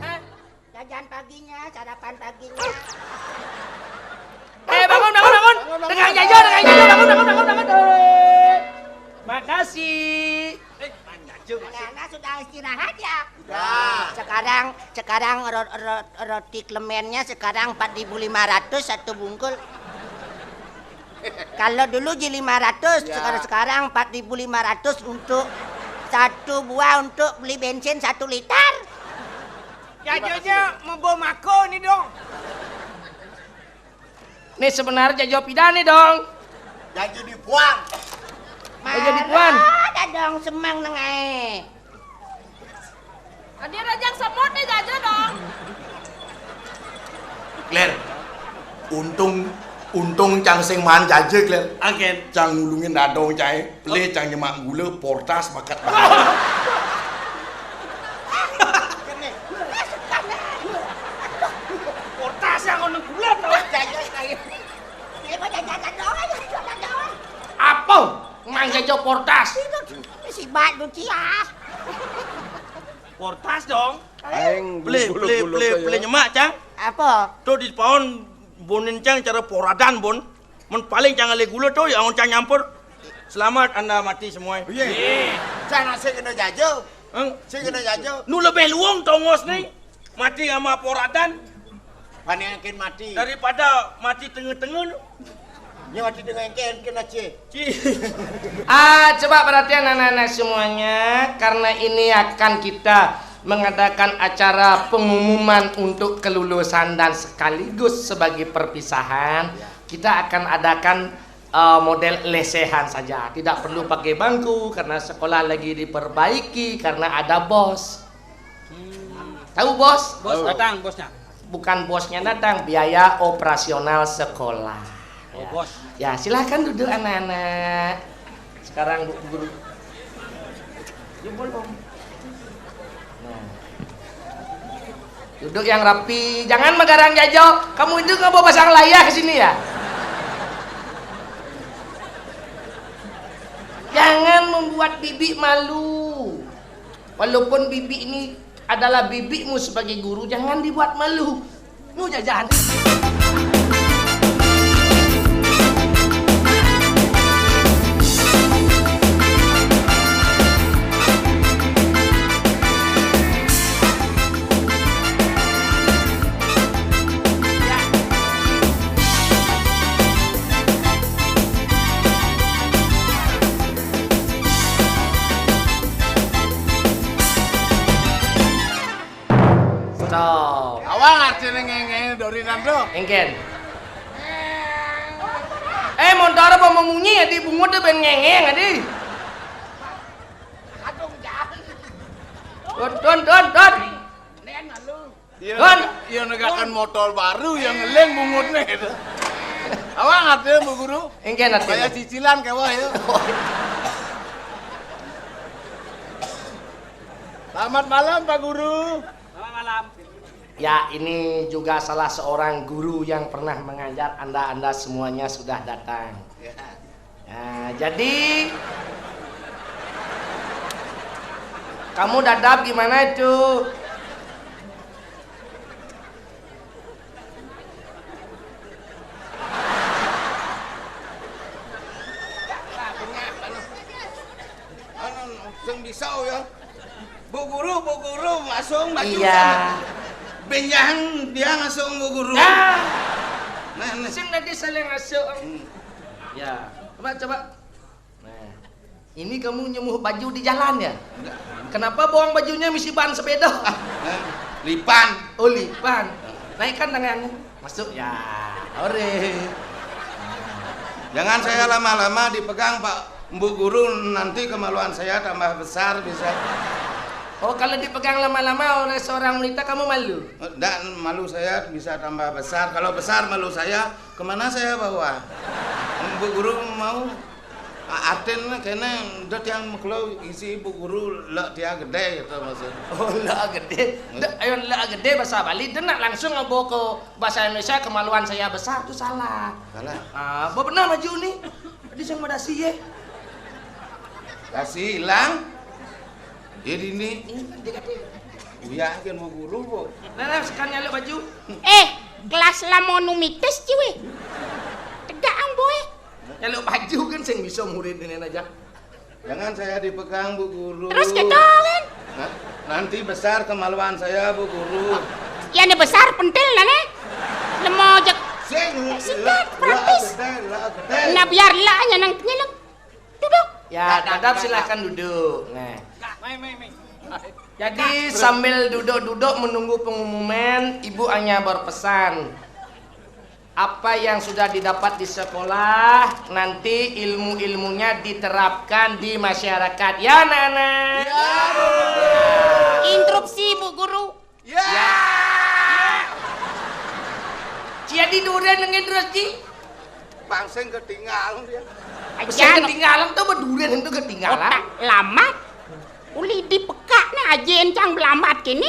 Hah? Jajan paginya, sarapan paginya. Eh, bangun, bangun, bangun. Dengan jajan, dengan jajan, bangun, bangun, bangun, bangun. Eh, makasih. Anak-anak sudah istirahat ya? Sudah. Sekarang, sekarang ro-, ro-, roti klemennya sekarang empat ribu lima ratus satu bungkul. Kalau dulu ji lima ratus, ya. Sekarang, sekarang empat ribu lima ratus untuk satu buah untuk beli bensin satu liter. Jajonya membawa mako nih dong. Nih sebenarnya jajo pidan nih dong. Jajo dipuang. Jajo dipuang. Ada dong semang nengai. Adi rajang semut nih jajo dong. Kler, untung, untung cang sing maan jaja, Kler. Angkén. Cang nulungin dadong cai, pelih cang nyemak gula, portas bakat banget. Portas yang ono gula to. Jaja cai. Ini mah jajan doang, jajan doang. Apa? Mang jaja portas. Itu si Bak Duciah. Portas dong. Aing beli, beli, beli, beli nyemak, Cang. Apa? Tuh di paon bonin Cang cara poradan, Bon. Mun paling Cang ale gula tuh, ya, amun Cang nyampur. Selamat Anda mati semua. Iya. Cang sing kena jajo. Heng? Sing kena jajo. Nu lebih luung tongos nih. Mati sama poradan. Paningakin mati. Daripada mati tengah-tengah nu. Nyawa tidak ngengken kena cie. Ah, coba perhatian anak-anak semuanya, karena ini akan kita mengadakan acara pengumuman untuk kelulusan dan sekaligus sebagai perpisahan, kita akan adakan eh, model lesehan saja. Tidak perlu pakai bangku karena sekolah lagi diperbaiki karena ada bos. Tahu bos? Bos datang, bosnya. Bukan bosnya datang, biaya operasional sekolah. Oh, ya. Bos. Ya, silahkan duduk anak-anak. Sekarang bu guru. Ya, belum. Nah. Duduk yang rapi, jangan megarang jajo. Kamu itu nggak mau pasang layar ke sini ya? Jangan membuat bibi malu. Walaupun bibi ini adalah bibimu sebagai guru, jangan dibuat malu. Nu jajan. Stop. Awang artinya ngengeng dorinan tuh. Engken. Eh, motor apa mau munyi ya, di bungut dia ben ngengeng tadi. Don, don, don, don. Iya, Don. Iya, negakan motor baru yang ngeleng bungutnya itu. Awang artinya, Bu Guru? Engken artinya. Kayak cicilan kayak wah ya. Selamat malam, Pak Guru. Selamat malam. Ya, ini juga salah seorang guru yang pernah mengajar Anda-anda semuanya sudah datang. Ya. Nah, jadi kamu dadap gimana itu? Anu, sing bisa ya. Bu Guru, Bu Guru, masuk baju. Iya. Benjang dia ngasuh Bu Guru. Nah. Nah, nah. Sing tadi saling ngasuh. Hmm. Ya, coba, coba. Nah, ini kamu nyemuh baju di jalan ya? Enggak. Kenapa bawang bajunya misi ban sepeda? Nah, lipan. Oh, lipan. Naikkan tangan. Masuk ya. Ore. Jangan saya lama-lama dipegang, Pak. Bu Guru, nanti kemaluan saya tambah besar bisa. Oh, kalau dipegang lama-lama oleh seorang wanita, kamu malu? Enggak, malu saya bisa tambah besar. Kalau besar malu saya, kemana saya bawa? Bu Guru mau? A-, artinya kene, dia yang kalau isi Bu Guru, lek dia gede gitu maksud. Oh, lek gede. Nggak. Ndak, ayo lek gede bahasa Bali, dia nak langsung ngabo ke bahasa Indonesia, kemaluan saya besar tuh salah. Salah. Ah, benar maju nih. Di sing madasi ya. Dasi hilang. Jadi ini. Iya, kan Bu Guru, Bu. Nah, nah, sekarang nyaluk baju. Eh, kelas lama numitis ciwi. Tegak ang boy. Nyaluk baju kan sing bisa murid ini aja. Jangan saya dipegang, Bu Guru. Terus gitu kan? Nah, nanti besar kemaluan saya, Bu Guru. Ya, ini besar pentil lah nih. Lemo jek. Sing, eh, sikat, praktis. Lah, gede, lah, gede. Nah, biar lah aja nang penyeleng. Duduk. Ya, dadap silahkan duduk. Nah. Jadi sambil duduk-duduk menunggu pengumuman, Ibu hanya berpesan, apa yang sudah didapat di sekolah, nanti ilmu-ilmunya diterapkan di masyarakat. Ya, anak-anak? Ya, Bu Guru. Interupsi, Bu Guru. Ya. Ya. Jadi duren dengan terus, Ji? Bang sing ketinggalan dia. Sing ketinggalan tuh, apa duren itu ketinggalan? Otak lamat. Uli dipekak nih ajen cang belamat kini.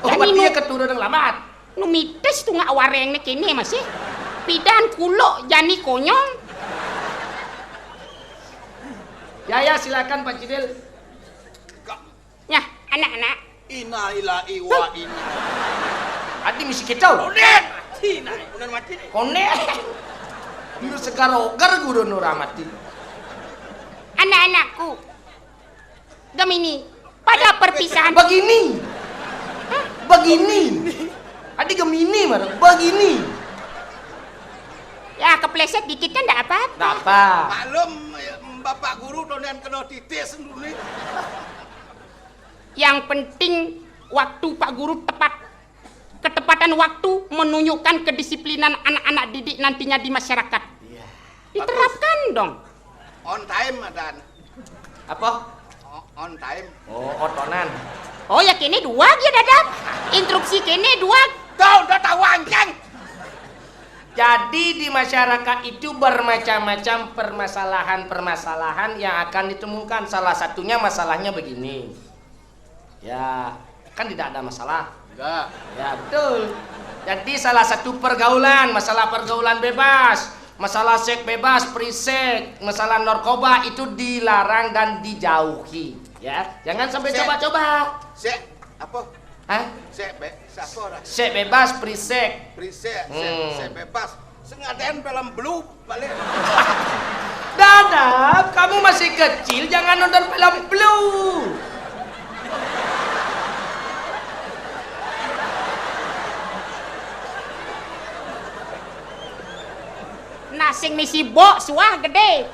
Oh, berarti dia keturunan lamat. Numitis tuh nggak wareng nih kini masih. Pidan kuluk jani konyong. Ya, ya, silakan Pak Cidil. Nyah, anak-anak. Innalillahi wa inna. Adi misi kita. Konek. Cina, benar mati nih. Konek. Ini segar ogar guru Nuramati. Anak-anakku. Gemini. Pada perpisahan. Begini. Hah? Begini. Adi Gemini mana? Begini. Ya, kepleset dikit kan ndak apa-apa. Ndak apa. Maklum, ya, Bapak Guru donen kena titis dulu nih. Yang penting waktu Pak Guru tepat. Ketepatan waktu menunjukkan kedisiplinan anak-anak didik nantinya di masyarakat. Iya. Diterapkan dong. On time, Adan. Apa? O-, on time. Oh, otonan. Oh ya, kene dua ya, Dadap. Interupsi kene dua. Tuh, udah tahu anjing. Jadi, di masyarakat itu bermacam-macam permasalahan-permasalahan yang akan ditemukan. Salah satunya masalahnya begini. Ya, kan tidak ada masalah. Enggak. Ya, betul. Jadi, salah satu pergaulan, masalah pergaulan bebas, masalah seks bebas, free sex, masalah narkoba itu dilarang dan dijauhi. Ya, jangan sampai coba-coba. Sek, apa? Hah? Sek be-, siapa orang? Seks bebas, free sex. Free sex, sek, hmm, sek bebas. Sengaja film blue balik. Dadap, kamu masih kecil, jangan nonton film blue. Nasing misi bok, suah gede.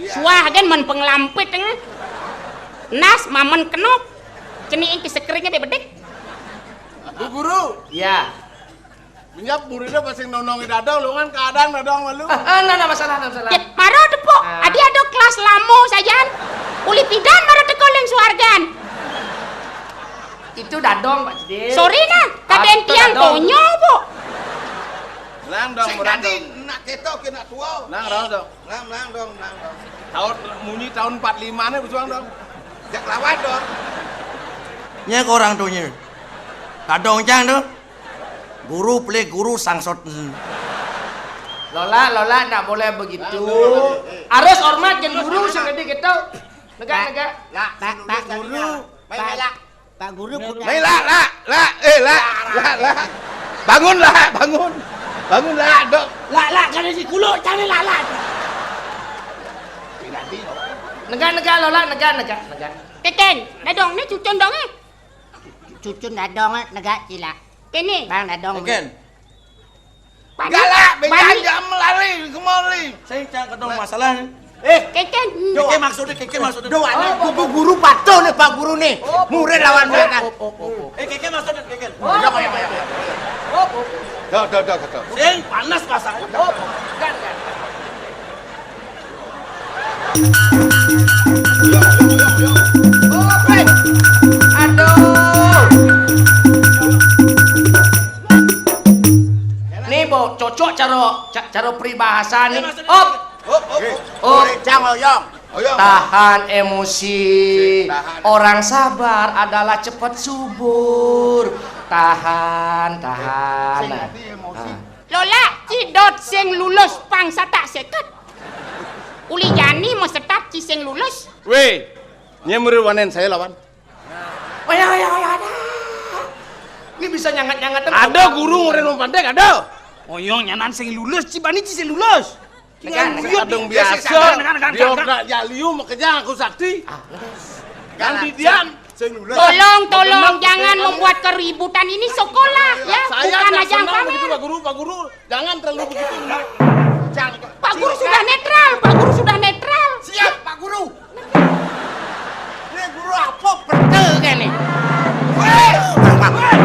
Suah gen men pengelampit, eh. Nas mamen kenop. Cenik ke sekringnya bebedik. Bu Guru. Ya. Menyap muridnya pasti nonongi dadong, lu kan keadaan dadong malu. Ah, ah, nah, nah, masalah, nah, masalah. Cit, maro tepuk. Ah. Adi ada kelas lamo sajan. Uli pidan maro teko leng suargan. Itu dadong, Pak Cedil. Sorry nah, kaden tiang dadong. Tonyo, Bu. Lang dong, sing murah dadi dong. Nak ketok ke nak tua. Lang, lang dong. Lang, lang dong, lang dong. Tahun, munyi tahun empat lima nih, berjuang dong. Jak lawan dong. Nya ke orang tuanya. Dadong cang tuh. Guru pelik guru sangsot. Lola, Lola, ndak boleh begitu. Harus hormat jeung guru sing gede gitu. Negak, negak. Lah, Pak, Pak Guru. Pak, Pak Guru. Mai, lah, lah, lah, eh, lah, lah, lah. Bangun, lah, bangun. Bangun, lah, dok. Lah, lah, kada si kulo, cari lah, lah. Negak, negak, Lola, negak, negak, negak. Keken, dadong ni cucun dong, eh. Cucun dadong, eh, negak, cila. Kene. Bang dadong. Keken. Bani, galak, bani. Bejan jam lari, kemari. Saya cak kedong masalah ni. Eh, Keken. Keken maksudnya, Keken maksudnya. Doa ni, oh, buku guru patuh ni, Pak Guru ni. Oh, murid lawan oh, mana? Oh, oh, oh, oh. Eh, Keken maksudnya, Keken. Oh, ya, ya, ya, ya. Oh, oh. Dah, dah, dah, dah. Sing panas pasang. Oh, oh. Kan, kan. Aduh. Nih, Bo, cocok cara, ca-, cara peribahasa nih. Op. Op, op, op. Op. Cang oyong. Oyong. Tahan emosi. Tahan. Orang sabar adalah cepat subur. Tahan, tahan. Sing ati emosi. Nah. Lola, cidot sing lulus pang satak seket. Uli jani mesetat ci sing lulus. Weh, nyemur wanen saya lawan. Wayah, wayah, wayah, ada. Ini bisa nyangat-nyangat. Ada guru murid mau pandek, ada. Oyong nyanan sing lulus, ci bani ci sing lulus. Negan, negan, kadung biasa. Negan, negan, negan, dia negan. Nak jaliu makanya aku sakti. Ah, negan. Kan di dian. Sing lulus. Tolong, tolong, jangan membuat keributan. Ini sekolah, ya, bukan ajang pamer. Saya senang begitu, Pak Guru, Pak Guru. Jangan terlalu begitu. Jangan. Pak Guru sudah netral, Pak Guru sudah netral. Siap, Pak Guru. Ini guru apa? Betul kan ni? Weh, weh.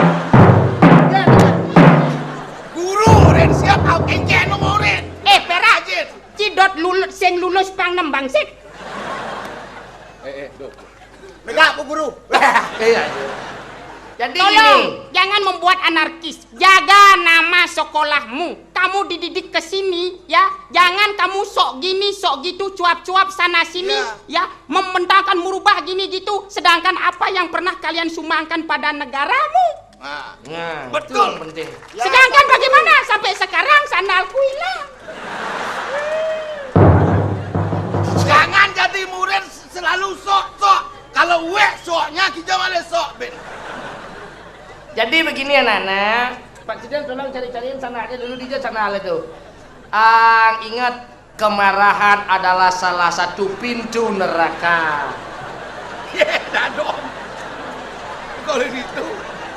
Guru, Ren, siap, kau kengkeh nunggu, Ren. Eh, perak. Cidot lulus, sing lulus pang nembang sik. Eh, eh, dok. Negak, Bu Guru. Iya, iya. Jadi tolong, gini. Jangan membuat anarkis. Jaga nama sekolahmu. Kamu dididik ke sini, ya. Jangan kamu sok gini, sok gitu, cuap-cuap sana sini, ya. Ya. Membentangkan, merubah gini gitu. Sedangkan apa yang pernah kalian sumbangkan pada negaramu? Nah, betul. Nah, itu yang penting. Sedangkan bagaimana sampai sekarang sandalku hilang? Jangan jadi murid selalu sok-sok. Kalau wek soknya, kita malah sok, Ben. Jadi begini, anak-anak. Pak Ciden, tolong cari-cariin sana aja dulu, di sana ada tuh. Ang, ingat, kemarahan adalah salah satu pintu neraka. Ye, dadong. Kalau gitu.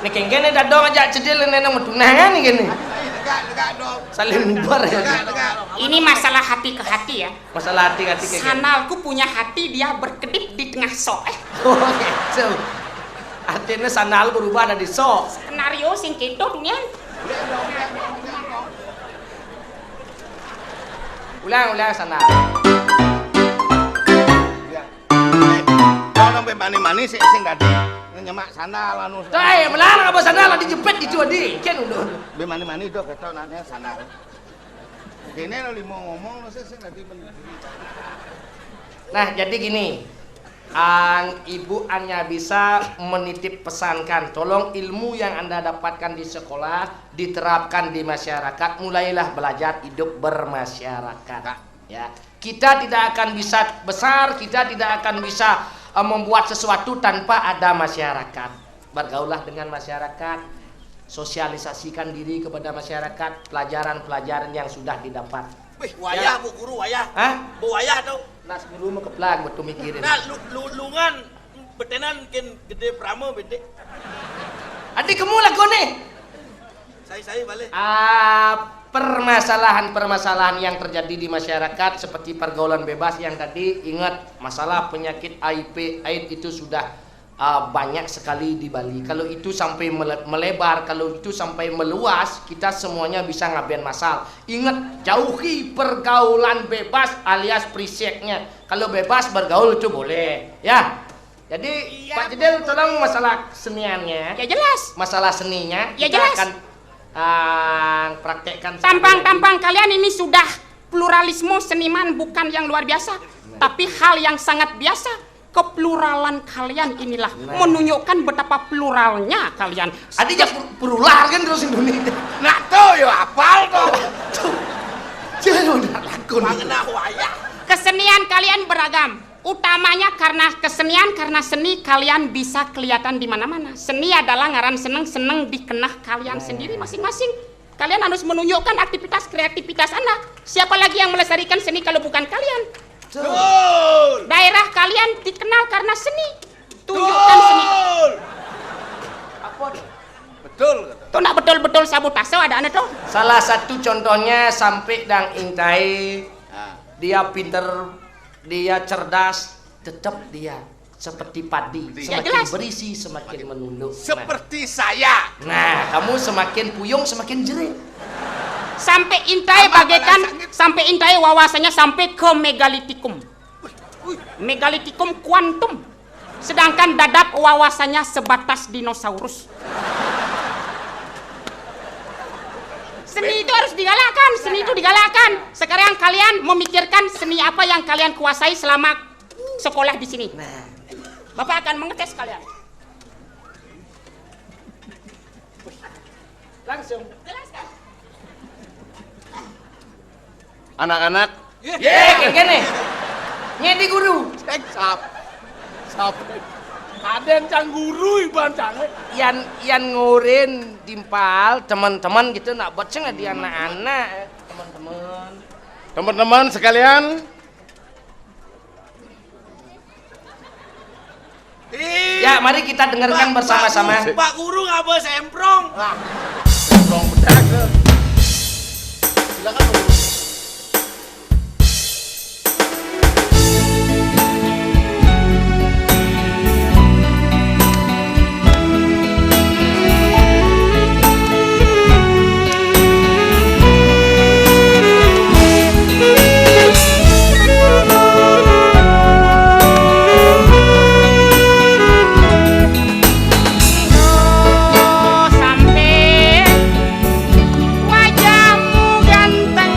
Ni kengkene dadong aja cedil ni nang tunangan ni kene. Saling bubar ya. Ini masalah hati ke hati ya. Masalah hati ke hati kayak gini. Sandalku punya hati, dia berkedip di tengah sok. Eh. Oh, gitu. Artinya sandal berubah dari sok. Skenario sing kéto dunia. Ulang, ulang sandal. Tolong bé mani-mani sing, sing tadi. Nyemak sandal anu. Dah, eh, melarang apa sandal dijepit gitu, Adi. Kan udah. Bé mani-mani dok, kita nanya sandal. Dene lo limo ngomong lo sing, sing tadi. Nah, jadi gini, ang, ibu hanya bisa menitip pesankan, tolong ilmu yang Anda dapatkan di sekolah diterapkan di masyarakat, mulailah belajar hidup bermasyarakat. Ya, kita tidak akan bisa besar, kita tidak akan bisa eh, membuat sesuatu tanpa ada masyarakat. Bergaullah dengan masyarakat, sosialisasikan diri kepada masyarakat, pelajaran-pelajaran yang sudah didapat. Wih, wayah, Bu Guru, wayah. Hah? Bu wayah tuh. Nah, guru mah keplag betul mikirin. Nah, lu, lu, lungan betenan kin gedé prama bedé. Adi kamu lagu nih. Saya, saya balik. Ah, permasalahan-permasalahan yang terjadi di masyarakat seperti pergaulan bebas yang tadi, ingat, masalah penyakit H I V AIDS itu sudah ah, banyak sekali di Bali. Kalau itu sampai mele-, melebar, kalau itu sampai meluas, kita semuanya bisa ngaben masal. Ingat, jauhi pergaulan bebas alias priseknya. Kalau bebas bergaul itu boleh, ya. Jadi, iya, Pak Jedel, tolong masalah seniannya. Ya, jelas. Masalah seninya, ya, kita jelas. Akan ah, praktekkan. Tampang-tampang kalian ini sudah pluralisme seniman bukan yang luar biasa, tapi hal yang sangat biasa. Kepluralan kalian inilah menunjukkan betapa pluralnya kalian. Adi ja pur-, plural kan terus Indonesia. Nah, tuh, yo apal tuh. Tuh. Jangan udah lakon. Kesenian kalian beragam. Utamanya karena kesenian, karena seni kalian bisa kelihatan di mana-mana. Seni adalah ngaran seneng, seneng dikenah kalian sendiri masing-masing. Kalian harus menunjukkan aktivitas kreativitas Anda. Siapa lagi yang melestarikan seni kalau bukan kalian? Betul. Daerah kalian dikenal karena seni. Tunjukkan seni. Betul. Apa? Betul, kata. Tuh nak betul-betul sabotase ada anu tuh. Salah satu contohnya sampai dang Intai. Ah. Dia pinter, dia cerdas, tetap dia seperti padi. Padi. Ya, semakin jelas. Berisi, semakin menunduk. Nah. Seperti saya. Nah, kamu semakin puyung, semakin jerit. Sampai Intai bagaikan, sampai Intai wawasannya sampai ke megalitikum. Megalitikum kuantum. Sedangkan dadap wawasannya sebatas dinosaurus. Seni itu harus digalakkan, seni itu digalakkan. Sekarang kalian memikirkan seni apa yang kalian kuasai selama sekolah di sini. Nah. Bapak akan mengetes kalian. Langsung. Anak-anak. Ye, kayak gini. Nyedi guru. Cek sap. Sap. Ada yang cang guru iban cang. Yan, yan ngorin timpal teman-teman gitu nak buat sing di anak-anak, teman-teman. Teman-teman sekalian, Ya, mari kita dengarkan bersama-sama. Pak Guru ngaba semprong. Wah, semprong bedak tuh. Silakan, Pak Guru. Sampai wajahmu ganteng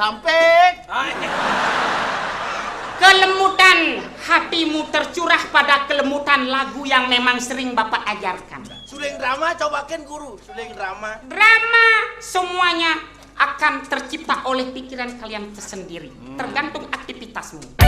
Ampek. Kelemutan hatimu tercurah pada kelemutan lagu yang memang sering Bapak ajarkan. Suling drama, cobakan guru. Suling drama. Drama semuanya akan tercipta oleh pikiran kalian tersendiri, tergantung aktivitasmu.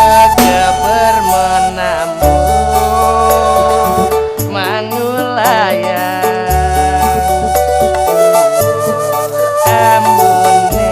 Ojo bermenamu manulaya ambune.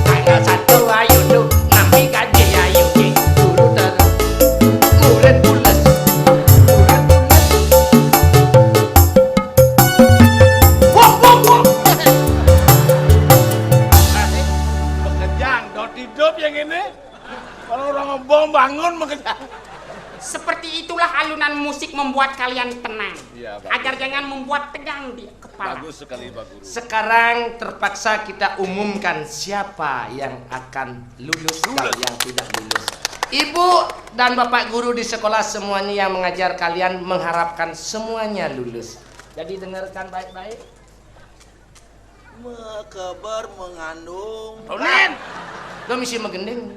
Tanggal satu ayu tu, ngambi gaji ayu, cik. Guru terus, murid pules. Murid pules. Wah, wah, wah. Makejang, dot hidup yang ini. Kalau orang ngebom bangun, makejang. Seperti itulah alunan musik membuat kalian tenang. Iya, bagus. Agar jangan membuat tegang di kepala. Bagus sekali, Pak Guru. Sekarang terpaksa kita umumkan siapa yang akan lulus dan yang tidak lulus. Ibu dan Bapak Guru di sekolah, semuanya yang mengajar kalian, mengharapkan semuanya lulus. Jadi dengarkan baik-baik. Makabar mengandung. Tonen. Lo misi magending.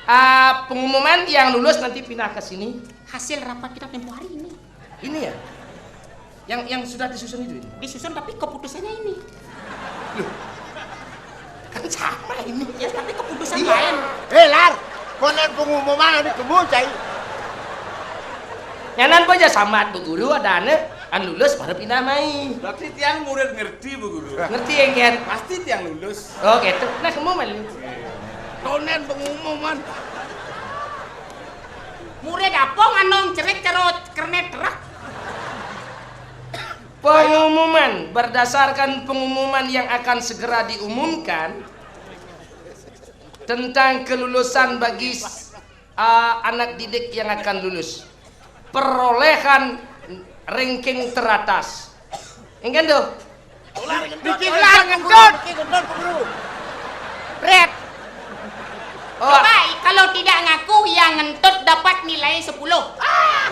Ah, pengumuman yang lulus nanti pindah ke sini. Hasil rapat kita tempo hari ini. Ini ya? Yang, yang sudah disusun itu ini? Disusun, tapi keputusannya ini. Loh. Kan sama ini. Ya, tapi keputusan lain. Eh, Lar, konen pengumuman anu kemu, cai. Nyanan baja sambat Bu Guru, ada anu, an lulus baru pindah mai. Berarti tiang murid ngerti, Bu Guru. Ngerti, engken? Pasti tiang lulus. Oh, gitu. Nah, kemu malu. Tonen pengumuman. Murid apa nganong cerik cerot kernet terak? Pengumuman, berdasarkan pengumuman yang akan segera diumumkan tentang kelulusan bagi, uh, anak didik yang akan lulus. Perolehan ranking teratas. Engken tuh. Bikin Lar ngentut. Bikin ngentut, Bu Guru. Pret. Oh. Coba, kalau tidak ngaku, yang ngentut dapat nilai sepuluh. Ah.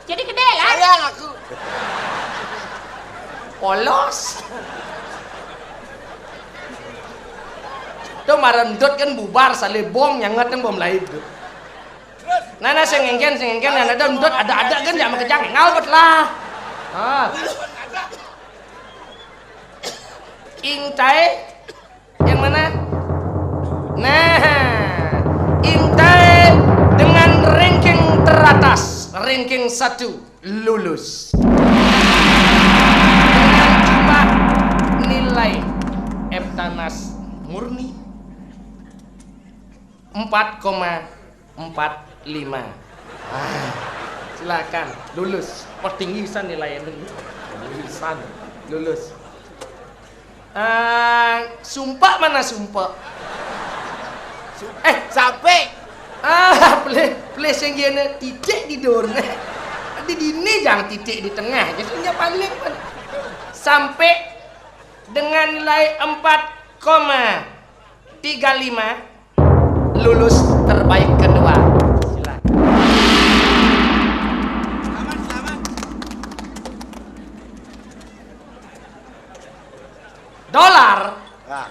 Jadi gede lah. Saya ngaku. Polos. Tuh marendut kan bubar, saleh bom, nyangat kan bom lain tuh. Nah, nah, sing engken, sing engken, nah, ada endut, ada, ada kan, jangan makejang, ngalbet lah. Ah. Intai, yang mana? Nah, Intai dengan ranking teratas, ranking satu, lulus. Dengan jumlah nilai F tanas Murni empat koma empat lima. Ah, silakan, lulus. Oh, tinggi pisan nilai ini. Tinggi pisan. Lulus. Ah, sumpek mana sumpek? Eh, sampai. Ah, pelih, pelih sing kena titik di durne. Di dini jangan titik di tengah. Jadi nya paling, sampai dengan nilai empat koma tiga lima, lulus terbaik kedua. Silakan. Dolar. Nah.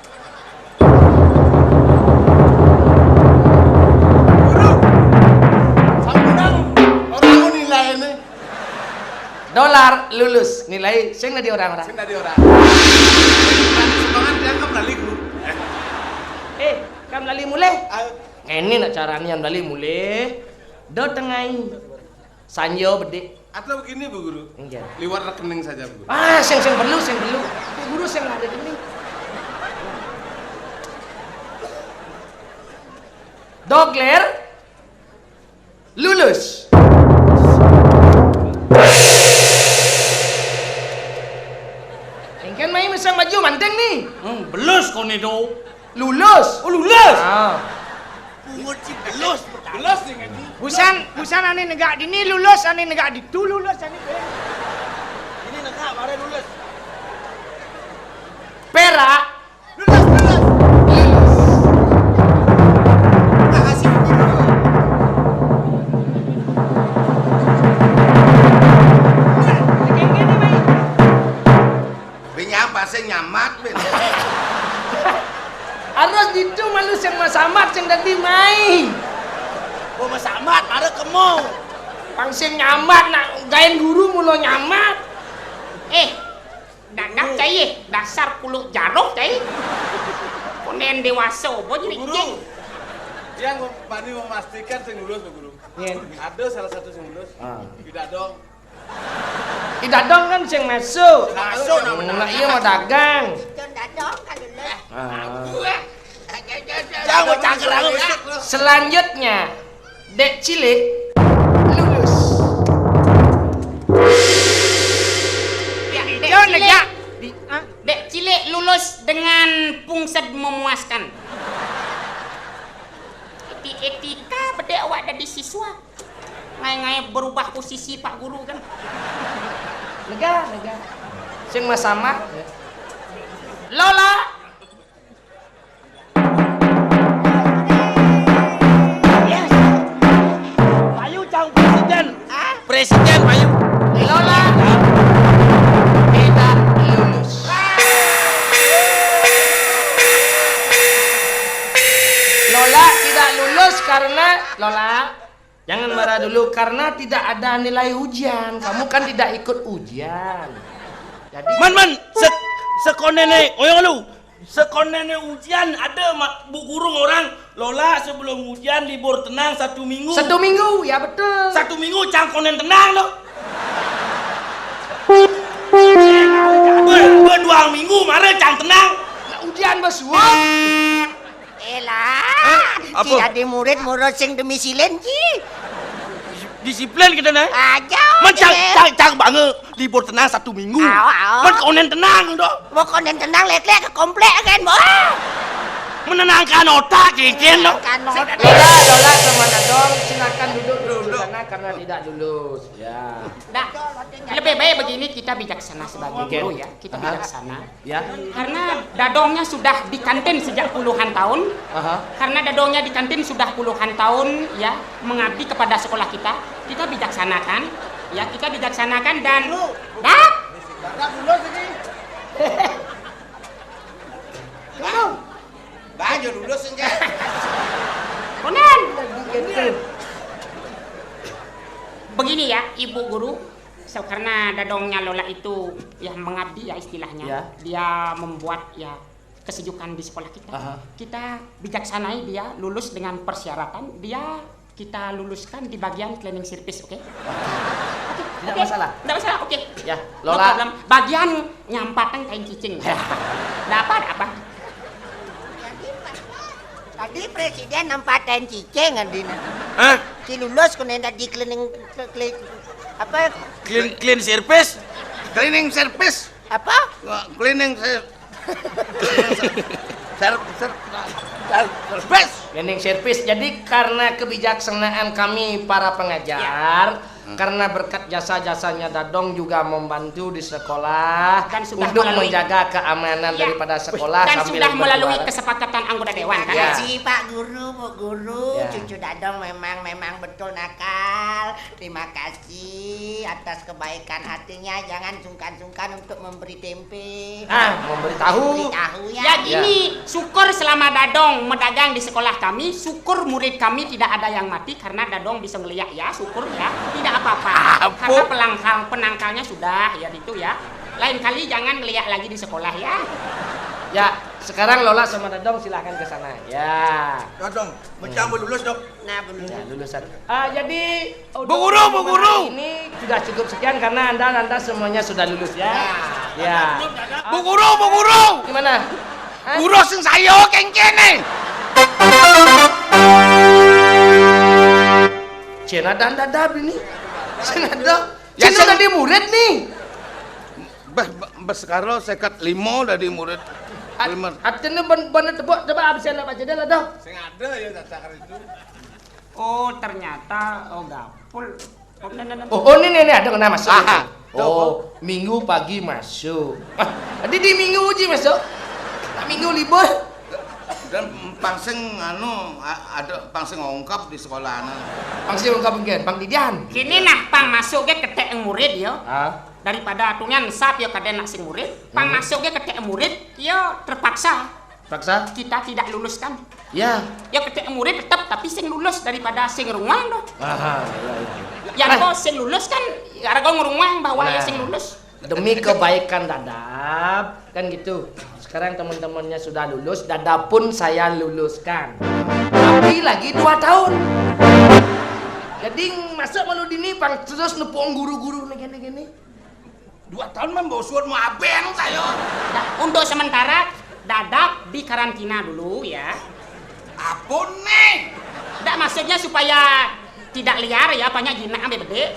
Guru, sampai orang, orang nilai ini. Dolar lulus, nilai sing tadi orang-orang. Sing tadi orang. Tadi semangat dia kan melalui guru. Eh, kan melalui mulai. Ayo. Ini nak caranya melalui mulai. Do tengai. Sanjo bedik. Atau begini, Bu Guru. Enggak. Liwat rekening saja, Bu Guru. Ah, sing, sing perlu, sing perlu. Bu Guru sing ada ini. Dogler lulus. Engken mai mesang baju manten nih. Hmm, belus kone do. Lulus. Oh, lulus. Ah. Pungut si belus. Belus nih, ngaji. Busan, busan ane negak dini lulus, ane negak ditu lulus, ane. Ini negak, mare lulus. Perak. Lulus, lulus. Lulus. Makasih, Bu Guru. Nah, kayak gini, Mai. Bin nyapa sing nyamat, bin. Harus ditu malu sing masamat sing dadi mai. Oh, masamat, mare kemo. Pang sing nyamat, nak gaen guru mula nyamat. Eh, dadak cai, dasar kuluk jaruh cai. Konen dewasa, apa jadi Guru, cing? Dia ngom-, bani memastikan sing lulus, Bu Guru. Nyen. Ada salah satu sing lulus. Ah. Tidak dong. Ih, Dadong kan sing masuk. Masuk, nah, bener. Nah, iya mau dagang. Jon Dadong kan lulus. Ah. Jangan mau cangker aku, ya. Selanjutnya, Dek Cilik lulus. Ya, Dek Jon Cilik. Lega. Di, ah? Dek Cilik lulus dengan pungsed memuaskan. Eti-, etika bedek awak dadi siswa. Ngai-ngai berubah posisi Pak Guru kan. Lega, lega. Sing masamat. Lola. Yes. Payu cang presiden. Hah? Presiden, payu. Lola. Tidak lulus. Lola tidak lulus karena Lola. Jangan marah dulu, karena tidak ada nilai ujian. Kamu kan tidak ikut ujian. Jadi man, man, se-, sekonene, oyong lu. Sekonene ujian ada, ma-, Bu Guru ngorang, Lola sebelum ujian libur tenang satu minggu. Satu minggu, ya betul. Satu minggu cang konen tenang lo. Be, be dua minggu mare cang tenang. Lah, ujian besuang. Elah, hah? Apa? Ci dadi murid murut sing demi silin, Ci. Disiplin kita, nah. Aja. Man, cang, cang, cang banget. Libur tenang satu minggu. Awa, awa. Man, konen tenang, dong. Mau konen tenang, lek-lek ke komplek, kan, Bo. Menenangkan otak, Cincin, dong. Menenangkan otak. Lola, Lola sama Dadong, silakan duduk dulu di sana karena tidak lulus. Ya. Nah, lebih baik begini, kita bijaksana sebagai guru, ya. Kita bijaksana. Ya. Karena dadongnya sudah di kantin sejak puluhan tahun. Aha. Karena dadongnya di kantin sudah puluhan tahun, ya, mengabdi kepada sekolah kita. Kita bijaksanakan, ya, kita bijaksanakan dan dah. Dulu. Banyak lulus enggak? Konen. Begini ya, Ibu Guru. So, karena dadongnya Lola itu, ya, mengabdi, ya, istilahnya. Ya. Dia membuat, ya, kesejukan di sekolah kita. Aha. Kita bijaksanai dia lulus dengan persyaratan, dia kita luluskan di bagian cleaning service, oke? Oke. Tidak masalah. Tidak masalah, oke. Ya, Lola. No problem. Bagian nyampatan kain cicing. Ya. Tidak apa, tidak apa. Di presiden nempatan cicing adina. Hah? Si lulus ku nenda di cleaning, clean, apa? Clean, clean service? Cleaning service. Apa? Wah, cleaning ser-, ser-, ser-, ser-, service. Cleaning service. Jadi, karena kebijaksanaan kami para pengajar, karena berkat jasa-jasanya Dadong juga membantu di sekolah dan sudah untuk melalui menjaga keamanan daripada sekolah dan sambil sudah melalui berjualan. Kesepakatan anggota dewan, kan? Ya. Makasih, Pak Guru, Bu Guru, ya. Cucu Dadong memang, memang betul nakal. Terima kasih atas kebaikan hatinya. Jangan sungkan-sungkan untuk memberi tempe. Ah, memberi tahu. Memberi tahu, ya. Ya, gini, ya. Syukur selama Dadong medagang di sekolah kami, syukur murid kami tidak ada yang mati karena Dadong bisa ngeliat, ya, syukur, ya. Tidak apa-apa. Apa? Karena pelangkal, penangkalnya sudah, ya, itu, ya. Lain kali jangan ngeliat lagi di sekolah, ya. Ya, sekarang Lola sama Dadong silakan ke sana. Ya. Dadong, macam lulus, Dok. Nah, belum. Ya, lulusan. Ah, jadi, Bu Guru, Bu Guru. Ini sudah cukup sekian karena Anda, Anda semuanya sudah lulus, ya. Ya. Bu Guru, Bu Guru. Gimana? Hah? Guru sing saya kengkene. Cina dan dadab ini. Sing ada. Ya, sing ada di murid nih. Bah, bah, bah, sekarang sekat limo dari murid. At-, lima. Artinya ben-, bener tebak, coba absen apa aja dah, Dok. Sing ada ya, tak itu. Oh, ternyata, oh, gapul. Oh, nah, nah, nah. Oh, oh, ini, ini, ini, ada kena masuk. Aha. Oh, Minggu pagi masuk. Ah, tadi di Minggu uji masuk. Nah, Minggu libur. Dan pang sing, anu, a-, ada pang sing ngongkap di sekolah, anu. Pang sing ngongkap mungkin, pang didian. Kini nah, pang masuk ke ketek murid, ya. Ah. Daripada atungan sap, ya, kadang nak sing murid. Pang masuk ke ketek murid, ya, terpaksa. Paksa? Kita tidak luluskan. Ya. Ya, ketek murid tetap, tapi sing lulus daripada sing runguang, doh. Aha, iya, iya. Ya, nah. Kok sing lulus kan, ada kau ngerunguang bahwa ya sing lulus. Demi kebaikan Dadap, kan gitu. Sekarang teman-temannya sudah lulus, Dadap pun saya luluskan. Tapi lagi dua tahun. Jadi masuk malu dini, pang terus nepung guru-guru nih, gini, gini. Dua tahun mah bau suat mau abeng saya. Nah, untuk sementara, Dadap di karantina dulu, ya. Apa nih? Ndak, maksudnya supaya tidak liar, ya, banyak jinak ambil bedik.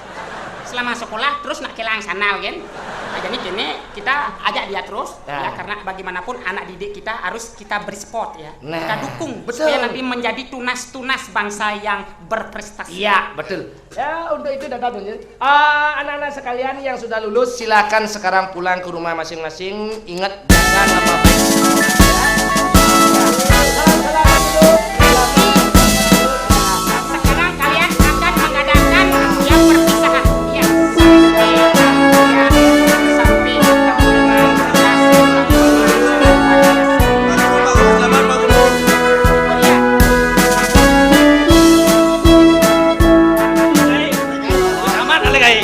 Selama sekolah terus nak kelang sandal, kan? Nah, jadi kini kita ajak dia terus, ya, karena bagaimanapun anak didik kita harus kita beri support, ya. Nah, kita dukung supaya nanti menjadi tunas-tunas bangsa yang berprestasi. Iya, betul. Ya, untuk itu Dadap dulu. Ah, anak-anak sekalian yang sudah lulus, silakan sekarang pulang ke rumah masing-masing. Ingat, jangan apa-apa. Sekarang kalian akan mengadakan yang perpisahan. Ya. Selamat, Alek, ai.